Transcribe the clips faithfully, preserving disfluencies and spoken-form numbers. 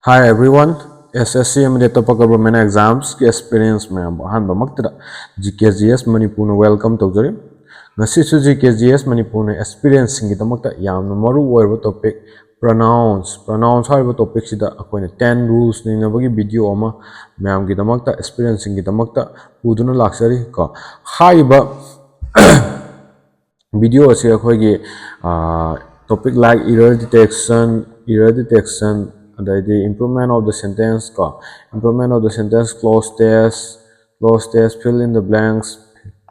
Hi everyone, S S C ꯑꯃꯗꯤ ꯑꯇꯣꯞꯄ government examsꯀꯤ aspirants ꯃꯌꯥꯝꯕꯨ ꯑꯍꯥꯟꯕꯃꯛꯇꯗ G K G S ꯃꯅꯤꯄꯨꯔꯅ welcome ꯇꯧꯖꯔꯤ꯫ ꯉꯁꯤꯁꯨ G K G S ꯃꯅꯤꯄꯨꯔꯅ aspirantꯁꯤꯡꯒꯤꯗꯃꯛꯇ ꯌꯥꯝꯅ ꯃꯔꯨ ꯑꯣꯏꯔꯕ topic pronouns, pronouns ꯍꯥꯏꯔꯤꯕ topicꯁꯤꯗ ꯑꯩꯈꯣꯏꯅ ten rules ꯅꯩꯅꯕꯒꯤ video ꯑꯃ ꯃꯌꯥꯝꯒꯤꯗꯃꯛꯇ, aspirantꯁꯤꯡꯒꯤꯗꯃꯛꯇ ꯄꯨꯗꯨꯅ ꯂꯥꯛꯆꯔꯤ ꯀꯣ꯫ ꯍꯥꯏꯔꯤꯕ video ꯑꯁꯤ ꯑꯩꯈꯣꯏꯒꯤ topic like error detection, error detection, ꯑꯗꯩꯗꯤ improvement of the sentence ꯀꯣ, improvement of the sentence, clause test, clause test, fill in the blanks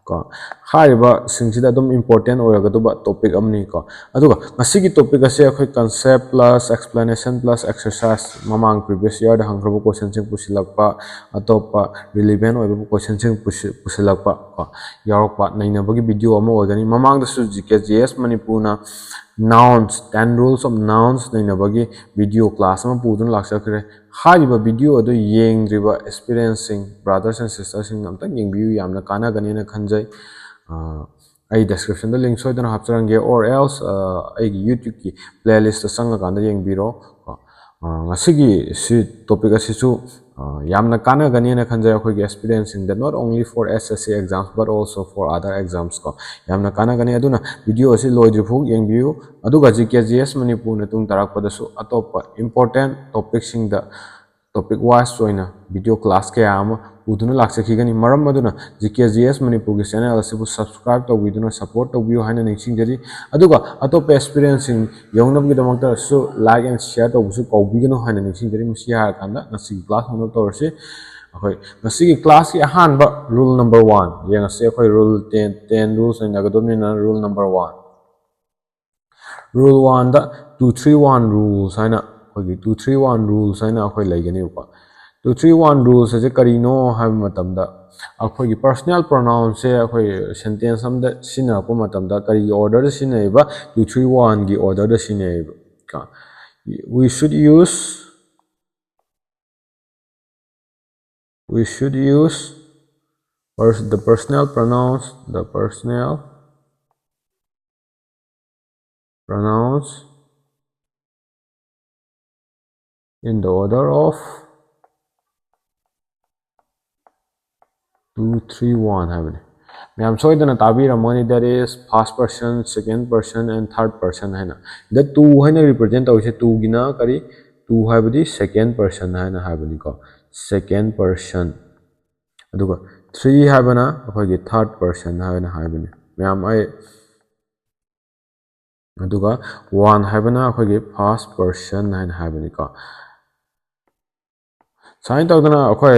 ꯀꯣ, ꯍꯥꯏꯔꯤꯕꯁꯤꯡꯁꯤꯗ ꯑꯗꯨꯝ important ꯑꯣꯏꯔꯒꯗꯧꯕ topic ꯑꯃꯅꯤ ꯀꯣ꯫ ꯑꯗꯨꯒ ꯉꯁꯤꯒꯤ topic ꯑꯁꯤ ꯑꯩꯈꯣꯏ concept plus explanation plus exercise, ꯃꯃꯥꯡ previous yearꯗ ꯍꯪꯈ꯭ꯔꯕ questionꯁꯤꯡ ꯄꯨꯁꯤꯜꯂꯛꯄ, ꯑꯇꯣꯞꯄ relevant ꯑꯣꯏꯕ questionꯁꯤꯡ ꯄꯨꯁꯤ-, ꯄꯨꯁꯤꯜꯂꯛꯄ ꯀꯣ, ꯌꯥꯎꯔꯛꯄ ꯅꯩꯅꯕꯒꯤ video ꯑꯃ ꯑꯣꯏꯒꯅꯤ꯫ ꯃꯃꯥꯡꯗꯁꯨ G K G S ꯃꯅꯤꯄꯨꯔꯅ nouns, ten rules of nouns ꯅꯩꯅꯕꯒꯤ video class ꯑꯃ ꯄꯨꯗꯨꯅ ꯂꯥꯛꯆꯈ꯭ꯔꯦ꯫ ꯍꯥꯏꯔꯤꯕ video ꯑꯗꯨ ꯌꯦꯡꯗ꯭ꯔꯤꯕ aspirantꯁꯤꯡ, brothers and sistersꯁꯤꯡ ꯑꯝꯇꯪ ꯌꯦꯡꯕꯤꯌꯨ, ꯌꯥꯝꯅ ꯀꯥꯟꯅꯒꯅꯤꯅ ꯈꯟꯖꯩ꯫ ꯑ, ꯑꯩ descriptionꯗ link ꯁꯣꯏꯗꯅ ꯍꯥꯞꯆꯔꯝꯒꯦ, or else, ꯑ, ꯑꯩꯒꯤ YouTubeꯀꯤ playlistꯇ ꯆꯪꯉꯀꯥꯟꯗ ꯌꯦꯡꯕꯤꯔꯣ ꯀꯣ꯫ ꯑ, ꯉꯁꯤꯒꯤ ꯁꯤ topic ꯑꯁꯤꯁꯨ, ꯑ, ꯌꯥꯝꯅ ꯀꯥꯟꯅꯒꯅꯤꯅ ꯈꯟꯖꯩ ꯑꯩꯈꯣꯏꯒꯤ aspirantꯁꯤꯡꯗ, not only for S S C exams but also for other exams ꯀꯣ꯫ ꯌꯥꯝꯅ ꯀꯥꯟꯅꯒꯅꯤ, ꯑꯗꯨꯅ video ꯑꯁꯤ ꯂꯣꯏꯗ꯭ꯔꯤꯐꯥꯎ ꯌꯦꯡꯕꯤꯌꯨ꯫ ꯑꯗꯨꯒ G K G S ꯃꯅꯤꯄꯨꯔꯅ ꯇꯨꯡ ꯇꯥꯔꯛꯄꯗꯁꯨ ꯑꯇꯣꯞꯄ important topicꯁꯤꯡꯗ topic wise ꯑꯣꯏꯅ video class ꯀꯌꯥ ꯑꯃ ꯄꯨꯗꯨꯅ ꯂꯥꯛꯆꯈꯤꯒꯅꯤ꯫ ꯃꯔꯝ ꯑꯗꯨꯅ G K G S ꯃꯅꯤꯄꯨꯔꯒꯤ channel ꯑꯁꯤꯕꯨ subscribe ꯇꯧꯕꯤꯗꯨꯅ support ꯇꯧꯕꯤꯌꯨ ꯍꯥꯏꯅ ꯅꯤꯡꯁꯤꯡꯖꯔꯤ꯫ ꯑꯗꯨꯒ ꯑꯇꯣꯞꯄ aspirantꯁꯤꯡ ꯌꯧꯅꯕꯒꯤꯗꯃꯛꯇꯁꯨ like and share ꯇꯧꯕꯁꯨ ꯀꯥꯎꯕꯤꯒꯅꯨ ꯍꯥꯏꯅ ꯅꯤꯡꯁꯤꯡꯖꯔꯤ꯫ ꯃꯁꯤ ꯍꯥꯏꯔꯀꯥꯟꯗ ꯉꯁꯤꯒꯤ class ꯍꯧꯅꯕ ꯇꯧꯔꯁꯤ꯫ ꯑꯩꯈꯣꯏ ꯉꯁꯤꯒꯤ classꯀꯤ ꯑꯍꯥꯟꯕ rule number one ꯌꯦꯡꯉꯁꯤ꯫ ꯑꯩꯈꯣꯏ rule ten, ten rules ꯅꯩꯅꯒꯗꯕꯅꯤꯅ rule number one꯫ Rule oneꯗ two three one rules ꯍꯥꯏꯅ, ꯑꯩꯈꯣꯏꯒꯤ two three one rules ꯍꯥꯏꯅ ꯑꯩꯈꯣꯏ ꯂꯩꯒꯅꯦꯕꯀꯣ꯫ Two three one rules ꯑꯁꯦ ꯀꯔꯤꯅꯣ ꯍꯥꯏꯕ ꯃꯇꯝꯗ, ꯑꯩꯈꯣꯏꯒꯤ personal pronounꯁꯦ ꯑꯩꯈꯣꯏ sentence ꯑꯃꯗ ꯁꯤꯖꯤꯟꯅꯔꯛꯄ ꯃꯇꯝꯗ ꯀꯔꯤꯒꯤ orderꯗ ꯁꯤꯖꯤꯟꯅꯩꯕ? Two three oneꯒꯤ orderꯗ ꯁꯤꯖꯤꯟꯅꯩꯕ ꯀꯣ꯫ We should use, we should use pers-, the personal pronouns, the personal pronouns in the order of two, three, one ꯍꯥꯏꯕꯅꯤ꯫ ꯃꯌꯥꯝ ꯁꯣꯏꯗꯅ ꯇꯥꯕꯤꯔꯝꯃꯅꯤ, that is first person, second person and third person ꯍꯥꯏꯅ꯫ ꯗ two ꯍꯥꯏꯅ ꯔꯤꯄ꯭ꯔꯖꯦꯟ ꯇꯧꯔꯤꯁꯦ ꯇꯨꯒꯤꯅ ꯀꯔꯤ? Two ꯍꯥꯏꯕꯗꯤ second person ꯍꯥꯏꯅ ꯍꯥꯏꯕꯅꯤꯀꯣ, second person꯫ ꯑꯗꯨꯒ ꯊ꯭ꯔꯤ ꯍꯥꯏꯕꯅ ꯑꯩꯈꯣꯏꯒꯤ third person ꯍꯥꯏꯅ ꯍꯥꯏꯕꯅꯤ꯫ ꯃꯌꯥꯝ ꯑꯩ ꯑꯗꯨꯒ ꯋꯥꯟ ꯍꯥꯏꯕꯅ ꯑꯩꯈꯣꯏꯒꯤ first person ꯍꯥꯏꯅ ꯍꯥꯏꯕꯅꯤꯀꯣ꯫ ꯁꯨꯃꯥꯏꯅ ꯇꯧꯗꯅ ꯑꯩꯈꯣꯏ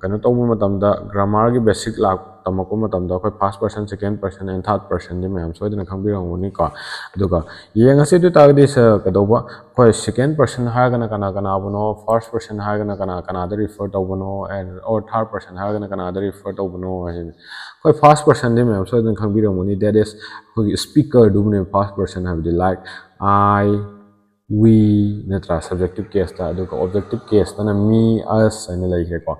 ꯀꯩꯅꯣ ꯇꯧꯕ ꯃꯇꯝꯗ, ꯒ꯭ꯔꯥꯃꯥꯔꯒꯤ ꯕꯦꯁꯤꯛ ꯂꯥꯛ ꯇꯝꯃꯛꯄ ꯃꯇꯝꯗ ꯑꯩꯈꯣꯏ first person, second person and third personꯗꯤ ꯃꯌꯥꯝ ꯁꯣꯏꯗꯅ ꯈꯪꯕꯤꯔꯝꯒꯅꯤꯀꯣ꯫ ꯑꯗꯨꯒ ꯌꯦꯡꯉꯁꯤ꯫ ꯑꯗꯨ ꯑꯣꯏ ꯇꯥꯔꯒꯗꯤ ꯀꯩꯗꯧꯕ, ꯑꯩꯈꯣꯏ second person ꯍꯥꯏꯔꯒꯅ ꯀꯅꯥ ꯀꯅꯥꯕꯨꯅꯣ, first person ꯍꯥꯏꯔꯒꯅ ꯀꯅꯥ ꯀꯅꯥꯗ ꯔꯤꯐꯔ ꯇꯧꯕꯅꯣ, and or third person ꯍꯥꯏꯔꯒꯅ ꯀꯅꯥꯗ ꯔꯤꯐꯔ ꯇꯧꯕꯅꯣ ꯍꯥꯏꯁꯤꯅꯤ꯫ ꯑꯩꯈꯣꯏ first personꯗꯤ ꯃꯌꯥꯝ ꯁꯣꯏꯗꯅ ꯈꯪꯕꯤꯔꯝꯒꯅꯤ, that is ꯑꯩꯈꯣꯏꯒꯤ speakerꯗꯨꯕꯨꯅꯦꯕ first person ꯍꯥꯏꯕꯗꯤ, like I, we ꯅꯠꯇ꯭ꯔꯥ, subjective caseꯇ, ꯑꯗꯨꯒ objective caseꯇꯅ me, us ꯍꯥꯏꯅ ꯂꯩꯈ꯭ꯔꯦꯀꯣ꯫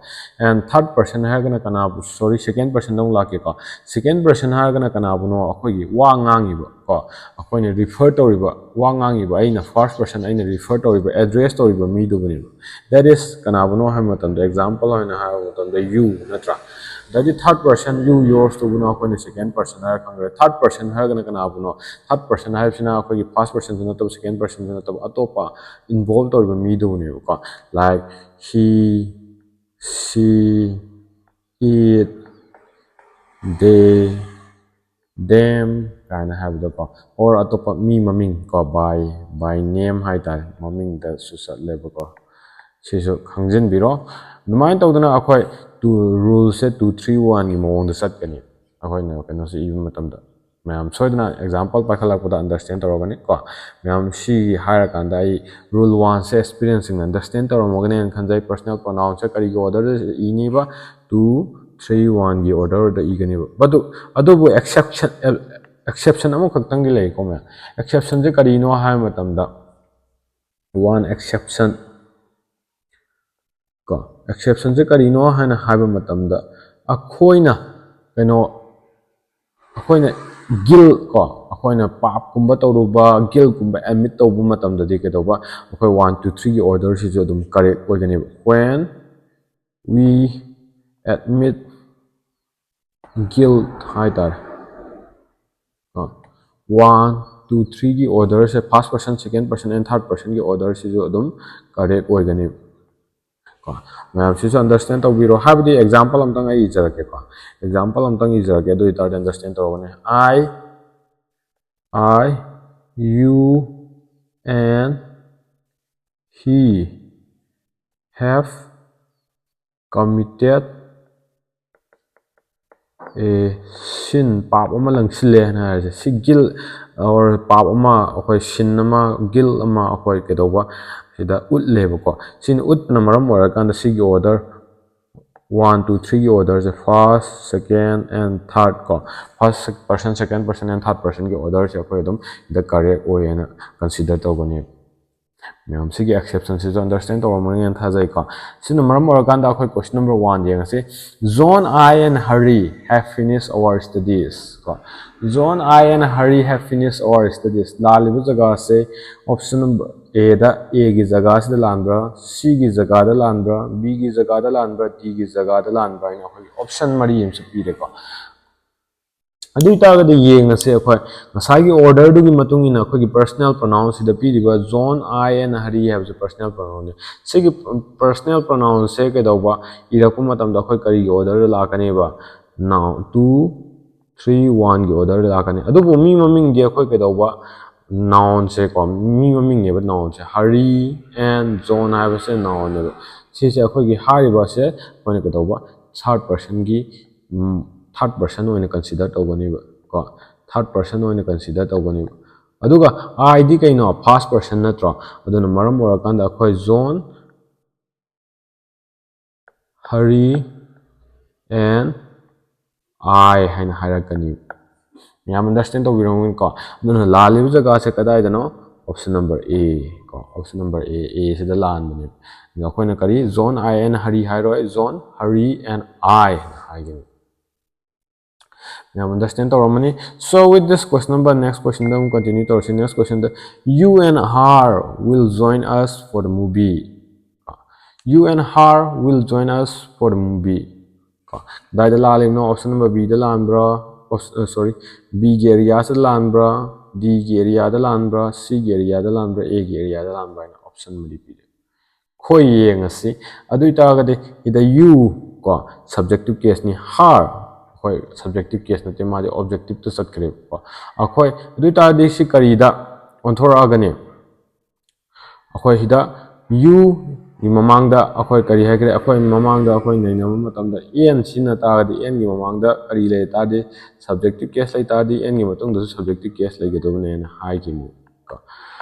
And third person ꯍꯥꯏꯔꯒꯅ ꯀꯅꯥꯕꯨ, sorry, second personꯗ ꯑꯃꯨꯛ ꯂꯥꯛꯀꯦꯀꯣ꯫ Second person ꯍꯥꯏꯔꯒꯅ ꯀꯅꯥꯕꯨꯅꯣ? ꯑꯩꯈꯣꯏꯒꯤ ꯋꯥ ꯉꯥꯡꯉꯤꯕ ꯀꯣ, ꯑꯩꯈꯣꯏꯅ ꯔꯤꯐꯔ ꯇꯧꯔꯤꯕ, ꯋꯥ ꯉꯥꯡꯉꯤꯕ, ꯑꯩꯅ first person, ꯑꯩꯅ ꯔꯤꯐꯔ ꯇꯧꯔꯤꯕ, ꯑꯦꯗ꯭ꯔꯦꯁ ꯇꯧꯔꯤꯕ ꯃꯤꯗꯨꯕꯨꯅꯦꯕ꯫ That is ꯀꯅꯥꯕꯨꯅꯣ ꯍꯥꯏꯕ ꯃꯇꯝꯗ, example ꯑꯣꯏꯅ ꯍꯥꯏꯕ ꯃꯇꯝꯗ you ꯅꯠꯇ꯭ꯔꯥ? ꯑꯗꯩꯗꯤ third person you, yours ꯇꯨꯕꯨꯅ ꯑꯩꯈꯣꯏꯅ second person ꯍꯥꯏꯔ ꯈꯪꯈ꯭ꯔꯦ꯫ Third person ꯍꯥꯏꯔꯒꯅ ꯀꯅꯥꯕꯨꯅꯣ? Third person ꯍꯥꯏꯕꯁꯤꯅ ꯑꯩꯈꯣꯏꯒꯤ first personꯁꯨ ꯅꯠꯇꯕ, second personꯁꯨ ꯅꯠꯇꯕ, ꯑꯇꯣꯞꯄ ꯏꯟꯚꯣꯜꯕ ꯇꯧꯔꯤꯕ ꯃꯤꯗꯨꯕꯨꯅꯦꯕꯀꯣ꯫ Like he, she, it, they, them ꯀꯥꯏꯅ ꯍꯥꯏꯕꯗꯀꯣ, or ꯑꯇꯣꯞꯄ ꯃꯤ ꯃꯃꯤꯡ ꯀꯣ, by, by name ꯍꯥꯏꯇꯥꯔꯦ, ꯃꯃꯤꯡꯗꯁꯨ ꯆꯠꯂꯦꯕꯀꯣ꯫ ꯁꯤꯁꯨ ꯈꯪꯖꯤꯟꯕꯤꯔꯣ꯫ ꯑꯗꯨꯃꯥꯏꯅ ꯇꯧꯗꯅ ꯑꯩꯈꯣꯏ ꯇꯨ, ruleꯁꯦ two three oneꯒꯤ ꯃꯑꯣꯡꯗ ꯆꯠꯀꯅꯤ꯫ ꯑꯩꯈꯣꯏꯅ ꯀꯩꯅꯣꯁꯦ ꯏꯕ ꯃꯇꯝꯗ ꯃꯌꯥꯝ ꯁꯣꯏꯗꯅ example ꯄꯥꯏꯈꯠꯂꯛꯄꯗ understand ꯇꯧꯔꯒꯅꯤ ꯀꯣ꯫ ꯃꯌꯥꯝ ꯁꯤꯒꯤ ꯍꯥꯏꯔꯀꯥꯟꯗ ꯑꯩ rule oneꯁꯦ experienceꯁꯤꯡꯅ understand ꯇꯧꯔꯝꯃꯒꯅꯦꯅ ꯈꯟꯖꯩ꯫ Personal pronounꯁꯦ ꯀꯔꯤꯒꯤ orderꯗ ꯏꯅꯤꯕ? Two three oneꯒꯤ orderꯗ ꯏꯒꯅꯦꯕ꯫ ꯑꯗꯨ, ꯑꯗꯨꯕꯨ exception, exception ꯑꯃꯈꯛꯇꯪꯗꯤ ꯂꯩꯀꯣ ꯃꯌꯥꯝ꯫ Exceptionꯁꯦ ꯀꯔꯤꯅꯣ ꯍꯥꯏꯕ ꯃꯇꯝꯗ, one exception ꯀꯣ, exceptionꯁꯦ ꯀꯔꯤꯅꯣ ꯍꯥꯏꯅ ꯍꯥꯏꯕ ꯃꯇꯝꯗ, ꯑꯩꯈꯣꯏꯅ ꯀꯩꯅꯣ, ꯑꯩꯈꯣꯏꯅ ꯒꯤꯜ ꯀꯣ, ꯑꯩꯈꯣꯏꯅ ꯄꯥꯞꯀꯨꯝꯕ ꯇꯧꯔꯨꯕ, ꯒꯤꯜꯒꯨꯝꯕ ꯑꯦꯗꯃꯤꯠ ꯇꯧꯕ ꯃꯇꯝꯗꯗꯤ ꯀꯩꯗꯧꯕ, ꯑꯩꯈꯣꯏ ꯋꯥꯟ ꯇꯨ ꯊ꯭ꯔꯤꯒꯤ ꯑꯣꯔꯗꯔꯁꯤꯁꯨ ꯑꯗꯨꯝ ꯀꯔꯦꯛ ꯑꯣꯏꯒꯅꯦꯕ꯫ When we admit guilt ꯍꯥꯏꯇꯥꯔꯦ꯫ ꯋꯥꯟ ꯇꯨ ꯊ꯭ꯔꯤꯒꯤ ꯑꯣꯔꯗꯔꯁꯦ, first person, second person and third personꯒꯤ ꯑꯣꯔꯗꯔꯁꯤꯁꯨ ꯑꯗꯨꯝ ꯀꯔꯦꯛ ꯑꯣꯏꯒꯅꯤ꯫ ꯀꯣ, ꯃꯌꯥꯝꯁꯤꯁꯨ ꯑꯟꯗꯔꯁꯇꯦꯟ ꯇꯧꯕꯤꯔꯣ꯫ ꯍꯥꯏꯕꯗꯤ ꯑꯦꯛꯖꯥꯝꯄꯜ ꯑꯝꯇꯪ ꯑꯩ ꯏꯖꯔꯛꯀꯦꯀꯣ꯫ ꯑꯦꯛꯖꯥꯝꯄꯜ ꯑꯝꯇꯪ ꯏꯖꯔꯛꯀꯦ, ꯑꯗꯨ ꯑꯣꯏꯇꯥꯔꯗꯤ understand ꯇꯧꯔꯒꯅꯤ꯫ I, I, you and he have committed a sin, ꯄꯥꯞ ꯑꯃ ꯂꯪꯁꯤꯜꯂꯦ ꯍꯥꯏꯅ ꯍꯥꯏꯔꯁꯦ꯫ ꯁꯤ ꯒꯤꯜ ꯑꯣꯔ ꯄꯥꯞ ꯑꯃ, ꯑꯩꯈꯣꯏ ꯁꯤꯟ ꯑꯃ, ꯒꯤꯜ ꯑꯃ ꯑꯩꯈꯣꯏ ꯀꯩꯗꯧꯕ ꯁꯤꯗ ꯎꯠꯂꯦꯕꯀꯣ꯫ ꯁꯤꯅ ꯎꯠꯄꯅ ꯃꯔꯝ ꯑꯣꯏꯔꯀꯥꯟꯗ ꯁꯤꯒꯤ ꯑꯣꯔꯗꯔ, ꯋꯥꯟ ꯇꯨ ꯊ꯭ꯔꯤꯒꯤ ꯑꯣꯔꯗꯔꯁꯦ first, second and third ꯀꯣ, first person, second person and third personꯒꯤ ꯑꯣꯔꯗꯔꯁꯦ ꯑꯩꯈꯣꯏ ꯑꯗꯨꯝ ꯁꯤꯗ ꯀꯔꯦꯛ ꯑꯣꯏꯌꯦꯅ ꯀꯟꯁꯤꯗꯔ ꯇꯧꯒꯅꯤ꯫ ꯃꯌꯥꯝ ꯁꯤꯒꯤ ꯑꯦꯛꯁꯦꯞꯁꯟꯁꯤꯁꯨ ꯑꯟꯗꯔꯁꯇꯦꯟ ꯇꯧꯔꯝꯃꯅꯤꯅ ꯊꯥꯖꯩꯀꯣ꯫ ꯁꯤꯅ ꯃꯔꯝ ꯑꯣꯏꯔꯀꯥꯟꯗ ꯑꯩꯈꯣꯏ question number one ꯌꯦꯡꯉꯁꯤ꯫ John, I and Hari have finished our studies ꯀꯣ꯫ John, I and Hari have finished our studies꯫ ꯂꯥꯜꯂꯤꯕ ꯖꯒꯥꯁꯦ option number Aꯗ, Aꯒꯤ ꯖꯒꯥꯁꯤꯗ ꯂꯥꯟꯕ꯭ꯔꯥ, Cꯒꯤ ꯖꯒꯥꯗ ꯂꯥꯟꯕ꯭ꯔꯥ, Bꯒꯤ ꯖꯒꯥꯗ ꯂꯥꯟꯕ꯭ꯔꯥ, Dꯒꯤ ꯖꯒꯥꯗ ꯂꯥꯟꯕ꯭ꯔꯥ ꯍꯥꯏꯅ ꯑꯩꯈꯣꯏꯒꯤ option ꯃꯔꯤ ꯑꯃꯁꯨ ꯄꯤꯔꯦꯀꯣ꯫ ꯑꯗꯨ ꯑꯣꯏꯇꯥꯔꯒꯗꯤ ꯌꯦꯡꯉꯁꯦ ꯑꯩꯈꯣꯏ ꯉꯁꯥꯏꯒꯤ ꯑꯣꯔꯗꯔꯗꯨꯒꯤ ꯃꯇꯨꯡ ꯏꯟꯅ ꯑꯩꯈꯣꯏꯒꯤ personal pronounꯁꯤꯗ ꯄꯤꯔꯤꯕ John, I and Hari ꯍꯥꯏꯕꯁꯦ personal pronounꯅꯤ꯫ ꯁꯤꯒꯤ personal pronounꯁꯦ ꯀꯩꯗꯧꯕ, ꯏꯔꯛꯄ ꯃꯇꯝꯗ ꯑꯩꯈꯣꯏ ꯀꯔꯤꯒꯤ ꯑꯣꯔꯗꯔꯗ ꯂꯥꯛꯀꯅꯦꯕ? Noun, two, three, oneꯒꯤ ꯑꯣꯔꯗꯔꯗ ꯂꯥꯛꯀꯅꯤ꯫ ꯑꯗꯨꯕꯨ ꯃꯤ ꯃꯃꯤꯡꯗꯤ ꯑꯩꯈꯣꯏ ꯀꯩꯗꯧꯕ, nounꯁꯦꯀꯣ, ꯃꯤ ꯃꯃꯤꯡꯅꯦꯕ nounꯁꯦ꯫ Hari and John ꯍꯥꯏꯕꯁꯦ nounꯅꯦꯕ꯫ ꯁꯤꯁꯦ ꯑꯩꯈꯣꯏꯒꯤ ꯍꯥꯏꯔꯤꯕꯁꯦ ꯑꯩꯈꯣꯏꯅ ꯀꯩꯗꯧꯕ, third personꯒꯤ, third person ꯑꯣꯏꯅ consider ꯇꯧꯒꯅꯦꯕ ꯀꯣ, third person ꯑꯣꯏꯅ consider ꯇꯧꯒꯅꯦꯕ꯫ ꯑꯗꯨꯒ Iꯗꯤ ꯀꯩꯅꯣ? First person ꯅꯠꯇ꯭ꯔꯣ? ꯑꯗꯨꯅ ꯃꯔꯝ ꯑꯣꯏꯔꯀꯥꯟꯗ ꯑꯩꯈꯣꯏ John, Hari and I ꯍꯥꯏꯅ ꯍꯥꯏꯔꯛꯀꯅꯤ꯫ ꯃꯌꯥꯝ understand ꯇꯧꯕꯤꯔꯝꯒꯅꯤꯀꯣ꯫ ꯑꯗꯨꯅ ꯂꯥꯜꯂꯤꯕ ꯖꯒꯥꯁꯦ ꯀꯗꯥꯏꯗꯅꯣ? Option number A ꯀꯣ, option number A, A ꯁꯤꯗ ꯂꯥꯟꯕꯅꯦꯕ꯫ ꯑꯗꯣ ꯑꯩꯈꯣꯏꯅ ꯀꯔꯤ, John, I and Hari ꯍꯥꯏꯔꯣꯏ, John, Hari and I ꯍꯥꯏꯅ ꯍꯥꯏꯒꯅꯤ꯫ ꯌꯥꯝ understand ꯇꯧꯔꯝꯃꯅꯤ꯫ So with this question number, next question ꯗ ꯑꯃꯨꯛ continue ꯇꯧꯔꯁꯤ꯫ Next question the, "You and her will join us for the movie." "You and her will join us for the movie." ꯀꯣ, ꯀꯗꯥꯏꯗ ꯂꯥꯜꯂꯤꯕꯅꯣ? Option number B ꯗ ꯂꯥꯟꯕ꯭ꯔꯥ? Op-, ꯑ, sorry, B ꯒꯤ area ꯁꯤꯗ ꯂꯥꯟꯕ꯭ꯔꯥ? D ꯒꯤ area ꯗ ꯂꯥꯟꯕ꯭ꯔꯥ? C ꯒꯤ area the ꯂꯥꯟꯕ꯭ꯔꯥ? A ꯒꯤ area ꯗ ꯂꯥꯟꯕ꯭ꯔꯥ ꯍꯥꯏꯅ option ꯃꯔꯤ ꯄꯤꯔꯦ꯫ ꯑꯩꯈꯣꯏ ꯌꯦꯡꯉꯁꯤ꯫ ꯑꯗꯨ ꯑꯣꯏꯇꯥꯔꯒꯗꯤ ꯁꯤꯗ "you" ꯀꯣ, subjective case ꯅꯤ, "her" ꯑꯩꯈꯣꯏ subjective case ꯅꯠꯇꯦ, ꯃꯥꯗꯤ objective ꯇ ꯆꯠꯈ꯭ꯔꯦꯕꯀꯣ꯫ ꯑꯩꯈꯣꯏ, ꯑꯗꯨ ꯑꯣꯏꯇꯥꯔꯗꯤ ꯁꯤ ꯀꯔꯤꯗ ꯑꯣꯟꯊꯣꯔꯛꯑꯒꯅꯤ? ꯑꯩꯈꯣꯏ ꯁꯤꯗ "you" ꯒꯤ ꯃꯃꯥꯡꯗ ꯑꯩꯈꯣꯏ ꯀꯔꯤ ꯍꯥꯏꯈ꯭ꯔꯦ? ꯑꯩꯈꯣꯏ ꯃꯃꯥꯡꯗ ꯑꯩꯈꯣꯏ ꯅꯩꯅꯕ ꯃꯇꯝꯗ "and" ꯁꯤꯖꯤꯟꯅ ꯇꯥꯔꯒꯗꯤ, "and" ꯒꯤ ꯃꯃꯥꯡꯗ ꯀꯔꯤ ꯂꯩ ꯇꯥꯔꯗꯤ, subjective case ꯂꯩ ꯇꯥꯔꯗꯤ, "and" ꯒꯤ ꯃꯇꯨꯡꯗꯁꯨ subjective case ꯂꯩꯒꯗꯕꯅꯦꯅ ꯍꯥꯏꯈꯤꯕꯅꯦ ꯀꯣ꯫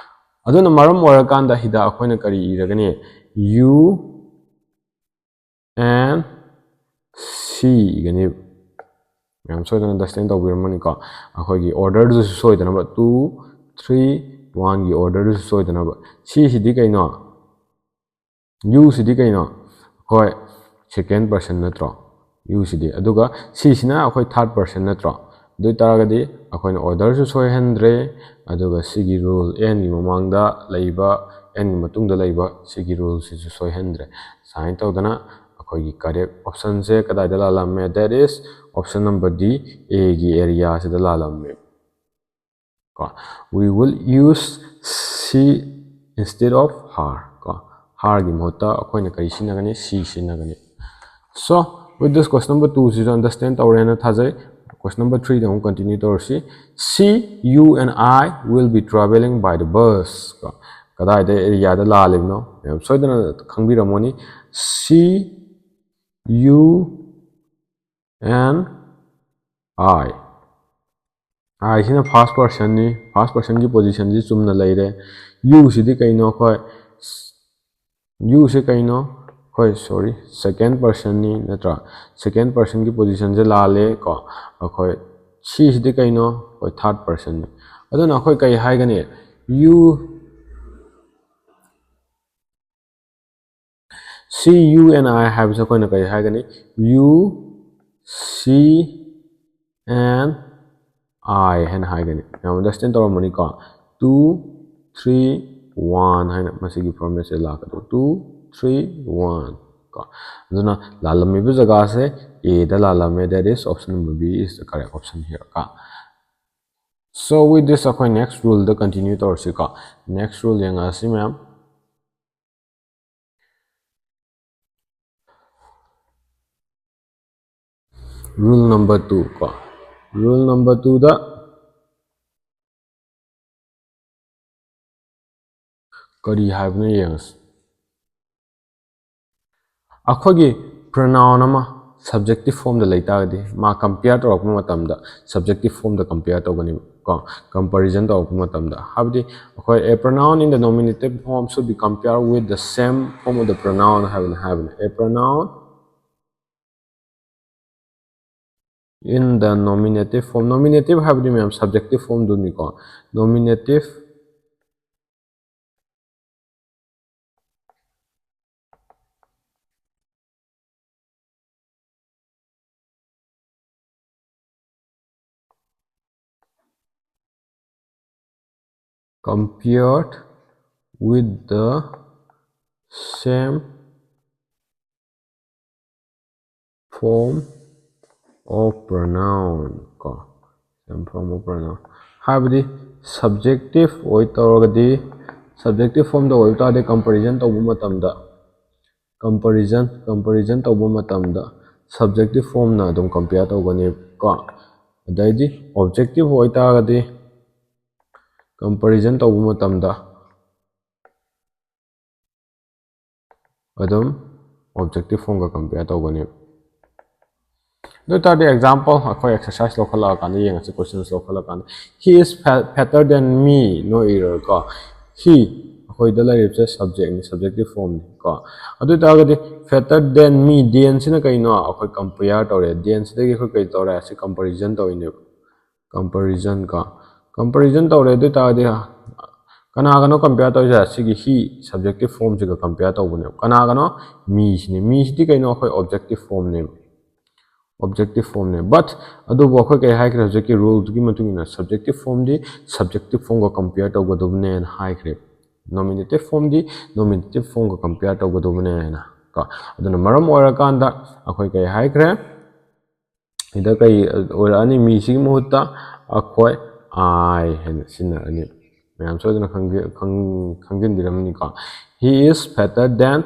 ꯑꯗꯨꯅ ꯃꯔꯝ ꯑꯣꯏꯔꯀꯥꯟꯗ ꯁꯤꯗ ꯑꯩꯈꯣꯏꯅ ꯀꯔꯤ ꯏꯔꯒꯅꯤ? "You and she" ꯏꯒꯅꯤ꯫ ꯃꯌꯥꯝ ꯁꯣꯏꯗꯅ understand ꯇꯧꯕꯤꯔꯝꯃꯅꯤꯀꯣ꯫ ꯑꯩꯈꯣꯏꯒꯤ order ꯗꯨꯁꯨ ꯁꯣꯏꯗꯅꯕ, two, three, one ꯒꯤ order ꯗꯨꯁꯨ ꯁꯣꯏꯗꯅꯕ꯫ "She" ꯁꯤꯗꯤ ꯀꯩꯅꯣ? "You" ꯁꯤꯗꯤ ꯀꯩꯅꯣ? ꯑꯩꯈꯣꯏ second person ꯅꯠꯇ꯭ꯔꯣ? "You" ꯁꯤꯗꯤ꯫ ꯑꯗꯨꯒ "she" ꯁꯤꯅ ꯑꯩꯈꯣꯏ third person ꯅꯠꯇ꯭ꯔꯣ? ꯑꯗꯨ ꯑꯣꯏꯇꯥꯔꯒꯗꯤ ꯑꯩꯈꯣꯏꯅ order ꯁꯨ ꯁꯣꯏꯍꯟꯗ꯭ꯔꯦ, ꯑꯗꯨꯒ ꯁꯤꯒꯤ rule, "and" ꯒꯤ ꯃꯃꯥꯡꯗ ꯂꯩꯕ, "and" ꯒꯤ ꯃꯇꯨꯡꯗ ꯂꯩꯕ ꯁꯤꯒꯤ rule ꯁꯤꯁꯨ ꯁꯣꯏꯍꯟꯗ꯭ꯔꯦ꯫ ꯁꯨꯃꯥꯏꯅ ꯇꯧꯗꯅ ꯑꯩꯈꯣꯏꯒꯤ correct option ꯁꯦ ꯀꯗꯥꯏꯗ ꯂꯥꯜꯂꯝꯃꯦ? That is option number D, A ꯒꯤ area ꯁꯤꯗ ꯂꯥꯜꯂꯝꯃꯦ꯫ ꯀꯣ, "We will use she instead of her." ꯀꯣ, "her" ꯒꯤ ꯃꯍꯨꯠꯇ ꯑꯩꯈꯣꯏꯅ ꯀꯔꯤ ꯁꯤꯖꯤꯟꯅꯒꯅꯤ? "She" ꯁꯤꯖꯤꯟꯅꯒꯅꯤ꯫ So with this, question number two ꯁꯤꯁꯨ understand ꯇꯧꯔꯦꯅ ꯊꯥꯖꯩ꯫ Question number three ꯗ ꯑꯃꯨꯛ continue ꯇꯧꯔꯁꯤ꯫ "She, you and I will be traveling by the bus." ꯀꯣ, ꯀꯗꯥꯏꯗ area ꯗ ꯂꯥꯜꯂꯤꯕꯅꯣ? ꯃꯌꯥꯝ ꯁꯣꯏꯗꯅ ꯈꯪꯕꯤꯔꯝꯃꯅꯤ꯫ "She, you and I." "I" ꯁꯤꯅ first person ꯅꯤ, first person ꯒꯤ position ꯁꯤ ꯆꯨꯝꯅ ꯂꯩꯔꯦ꯫ "You" ꯁꯤꯗꯤ ꯀꯩꯅꯣ? ꯑꯩꯈꯣꯏ "you" ꯁꯤ ꯀꯩꯅꯣ? ꯑꯩꯈꯣꯏ, sorry, second person ꯅꯤ, ꯅꯠꯇ꯭ꯔꯥ? Second person ꯒꯤ position ꯁꯦ ꯂꯥꯜꯂꯦ ꯀꯣ꯫ ꯑꯩꯈꯣꯏ "she" ꯁꯤꯗꯤ ꯀꯩꯅꯣ? ꯑꯩꯈꯣꯏ third person ꯅꯤ꯫ ꯑꯗꯨꯅ ꯑꯩꯈꯣꯏ ꯀꯩ ꯍꯥꯏꯒꯅꯤ? "You, she, you and I" ꯍꯥꯏꯕꯁꯦ ꯑꯩꯈꯣꯏꯅ ꯀꯔꯤ ꯍꯥꯏꯒꯅꯤ? "You, she, and I ꯍꯥꯏꯅ ꯍꯥꯏꯒꯅꯤ꯫ ꯃꯌꯥꯝ understand ꯇꯧꯔꯝꯃꯅꯤꯀꯣ? Two, three, one ꯍꯥꯏꯅ ꯃꯁꯤꯒꯤ formatꯁꯦ ꯂꯥꯛꯀꯗꯧꯕ꯫ Two, three, one ꯀꯣ꯫ ꯑꯗꯨꯅ ꯂꯥꯜꯂꯝꯃꯤꯕ ꯖꯒꯥꯁꯦ Aꯗ ꯂꯥꯜꯂꯝꯃꯦ, that is option number B is the correct option here ꯀꯣ꯫ So with this ꯑꯩꯈꯣꯏ next ruleꯗ continue ꯇꯧꯔꯁꯤꯀꯣ꯫ Next rule ꯌꯦꯡꯉꯛꯑꯁꯤ ꯃꯌꯥꯝ꯫ Rule number two ꯀꯣ꯫ Rule number twoꯗ ꯀꯔꯤ ꯍꯥꯏꯕꯅꯣ ꯌꯦꯡꯉꯁꯤ꯫ ꯑꯩꯈꯣꯏꯒꯤ pronoun ꯑꯃ subjective formꯗ ꯂꯩ ꯇꯥꯔꯒꯗꯤ ꯃꯥ compare ꯇꯧꯔꯛꯄ ꯃꯇꯝꯗ subjective formꯗ compare ꯇꯧꯒꯅꯦꯕ ꯀꯣ꯫ Comparison ꯇꯧꯔꯛꯄ ꯃꯇꯝꯗ, ꯍꯥꯏꯕꯗꯤ ꯑꯩꯈꯣꯏ a pronoun in the nominative form should be compared with the same form of the pronoun ꯍꯥꯏꯕꯅꯤ ꯍꯥꯏꯕꯅꯤ꯫ A pronoun in the nominative form, nominative ꯍꯥꯏꯕꯗꯤ ꯃꯌꯥꯝ subjective formꯗꯨꯅꯤꯀꯣ꯫ Nominative compared with the same form of pronoun ꯀꯣ꯫ Same form of pronoun ꯍꯥꯏꯕꯗꯤ subjective ꯑꯣꯏ ꯇꯧꯔꯒꯗꯤ, subjective formꯗ ꯑꯣꯏꯕ ꯇꯥꯔꯗꯤ comparison ꯇꯧꯕ ꯃꯇꯝꯗ, comparison, comparison ꯇꯧꯕ ꯃꯇꯝꯗ subjective formꯅ ꯑꯗꯨꯝ compare ꯇꯧꯒꯅꯤ ꯀꯣ꯫ ꯑꯗꯩꯗꯤ objective ꯑꯣꯏꯇꯥꯔꯒꯗꯤ comparison ꯇꯧꯕ ꯃꯇꯝꯗ ꯑꯗꯨꯝ objective formꯒ compare ꯇꯧꯒꯅꯤ꯫ ꯑꯗꯨ ꯑꯣꯏ ꯇꯥꯔꯗꯤ example ꯑꯩꯈꯣꯏ exercise ꯂꯧꯈꯠꯂꯛꯑꯀꯥꯟꯗ ꯌꯦꯡꯉꯁꯤ, questions ꯂꯧꯈꯠꯂꯛꯑꯀꯥꯟꯗ꯫ He is fa-, fatter than me no ꯏꯔꯣꯏꯀꯣ꯫ He ꯑꯩꯈꯣꯏꯗ ꯂꯩꯔꯤꯕꯁꯦ subjectꯅꯤ, subjective formꯅꯤ ꯀꯣ꯫ ꯑꯗꯨ ꯑꯣꯏ ꯇꯥꯔꯒꯗꯤ fatter than me, than ꯁꯤꯅ ꯀꯩꯅꯣ? ꯑꯩꯈꯣꯏ compare ꯇꯧꯔꯦ꯫ Than ꯁꯤꯗꯒꯤ ꯑꯩꯈꯣꯏ ꯀꯩ ꯇꯧꯔꯦ? ꯁꯤ comparison ꯇꯧꯔꯤꯅꯦꯕ꯫ Comparison ꯀꯣ꯫ Comparison ꯇꯧꯔꯦ꯫ ꯑꯗꯨ ꯑꯣꯏ ꯇꯥꯔꯒꯗꯤ ꯀꯅꯥꯒꯅꯣ compare ꯇꯧꯔꯤꯁꯦ? ꯁꯤꯒꯤ he subjective formꯁꯤꯒ compare ꯇꯧꯕꯅꯦꯕ꯫ ꯀꯅꯥꯒꯅꯣ? Me ꯁꯤꯅꯤ꯫ Me ꯁꯤꯗꯤ ꯀꯩꯅꯣ? ꯑꯩꯈꯣꯏ objective formꯅꯦꯕ꯫ objective formꯅꯦ꯫ But ꯑꯗꯨꯕꯨ ꯑꯩꯈꯣꯏ ꯀꯩ ꯍꯥꯏꯈ꯭ꯔꯦ? ꯍꯧꯖꯤꯛꯀꯤ ruleꯗꯨꯒꯤ ꯃꯇꯨꯡ ꯏꯟꯅ subjective formꯗꯤ subjective formꯒ compare ꯇꯧꯒꯗꯕꯅꯦꯅ ꯍꯥꯏꯈ꯭ꯔꯦ꯫ Nominative formꯗꯤ nominative formꯒ compare ꯇꯧꯒꯗꯕꯅꯦꯅ ꯀꯣ꯫ ꯑꯗꯨꯅ ꯃꯔꯝ ꯑꯣꯏꯔꯀꯥꯟꯗ ꯑꯩꯈꯣꯏ ꯀꯩ ꯍꯥꯏꯈ꯭ꯔꯦ? ꯁꯤꯗ ꯀꯩ ꯑꯣꯏꯔꯛꯑꯅꯤ? ꯃꯤꯁꯤꯒꯤ ꯃꯍꯨꯠꯇ ꯑꯩꯈꯣꯏ I ꯍꯥꯏꯅ ꯁꯤꯖꯤꯟꯅꯔꯅꯤ꯫ ꯃꯌꯥꯝ ꯁꯣꯏꯗꯅ ꯈꯪꯖ-, ꯈꯪ-, ꯈꯪꯖꯤꯟꯕꯤꯔꯝꯃꯅꯤꯀꯣ꯫ "He is fatter than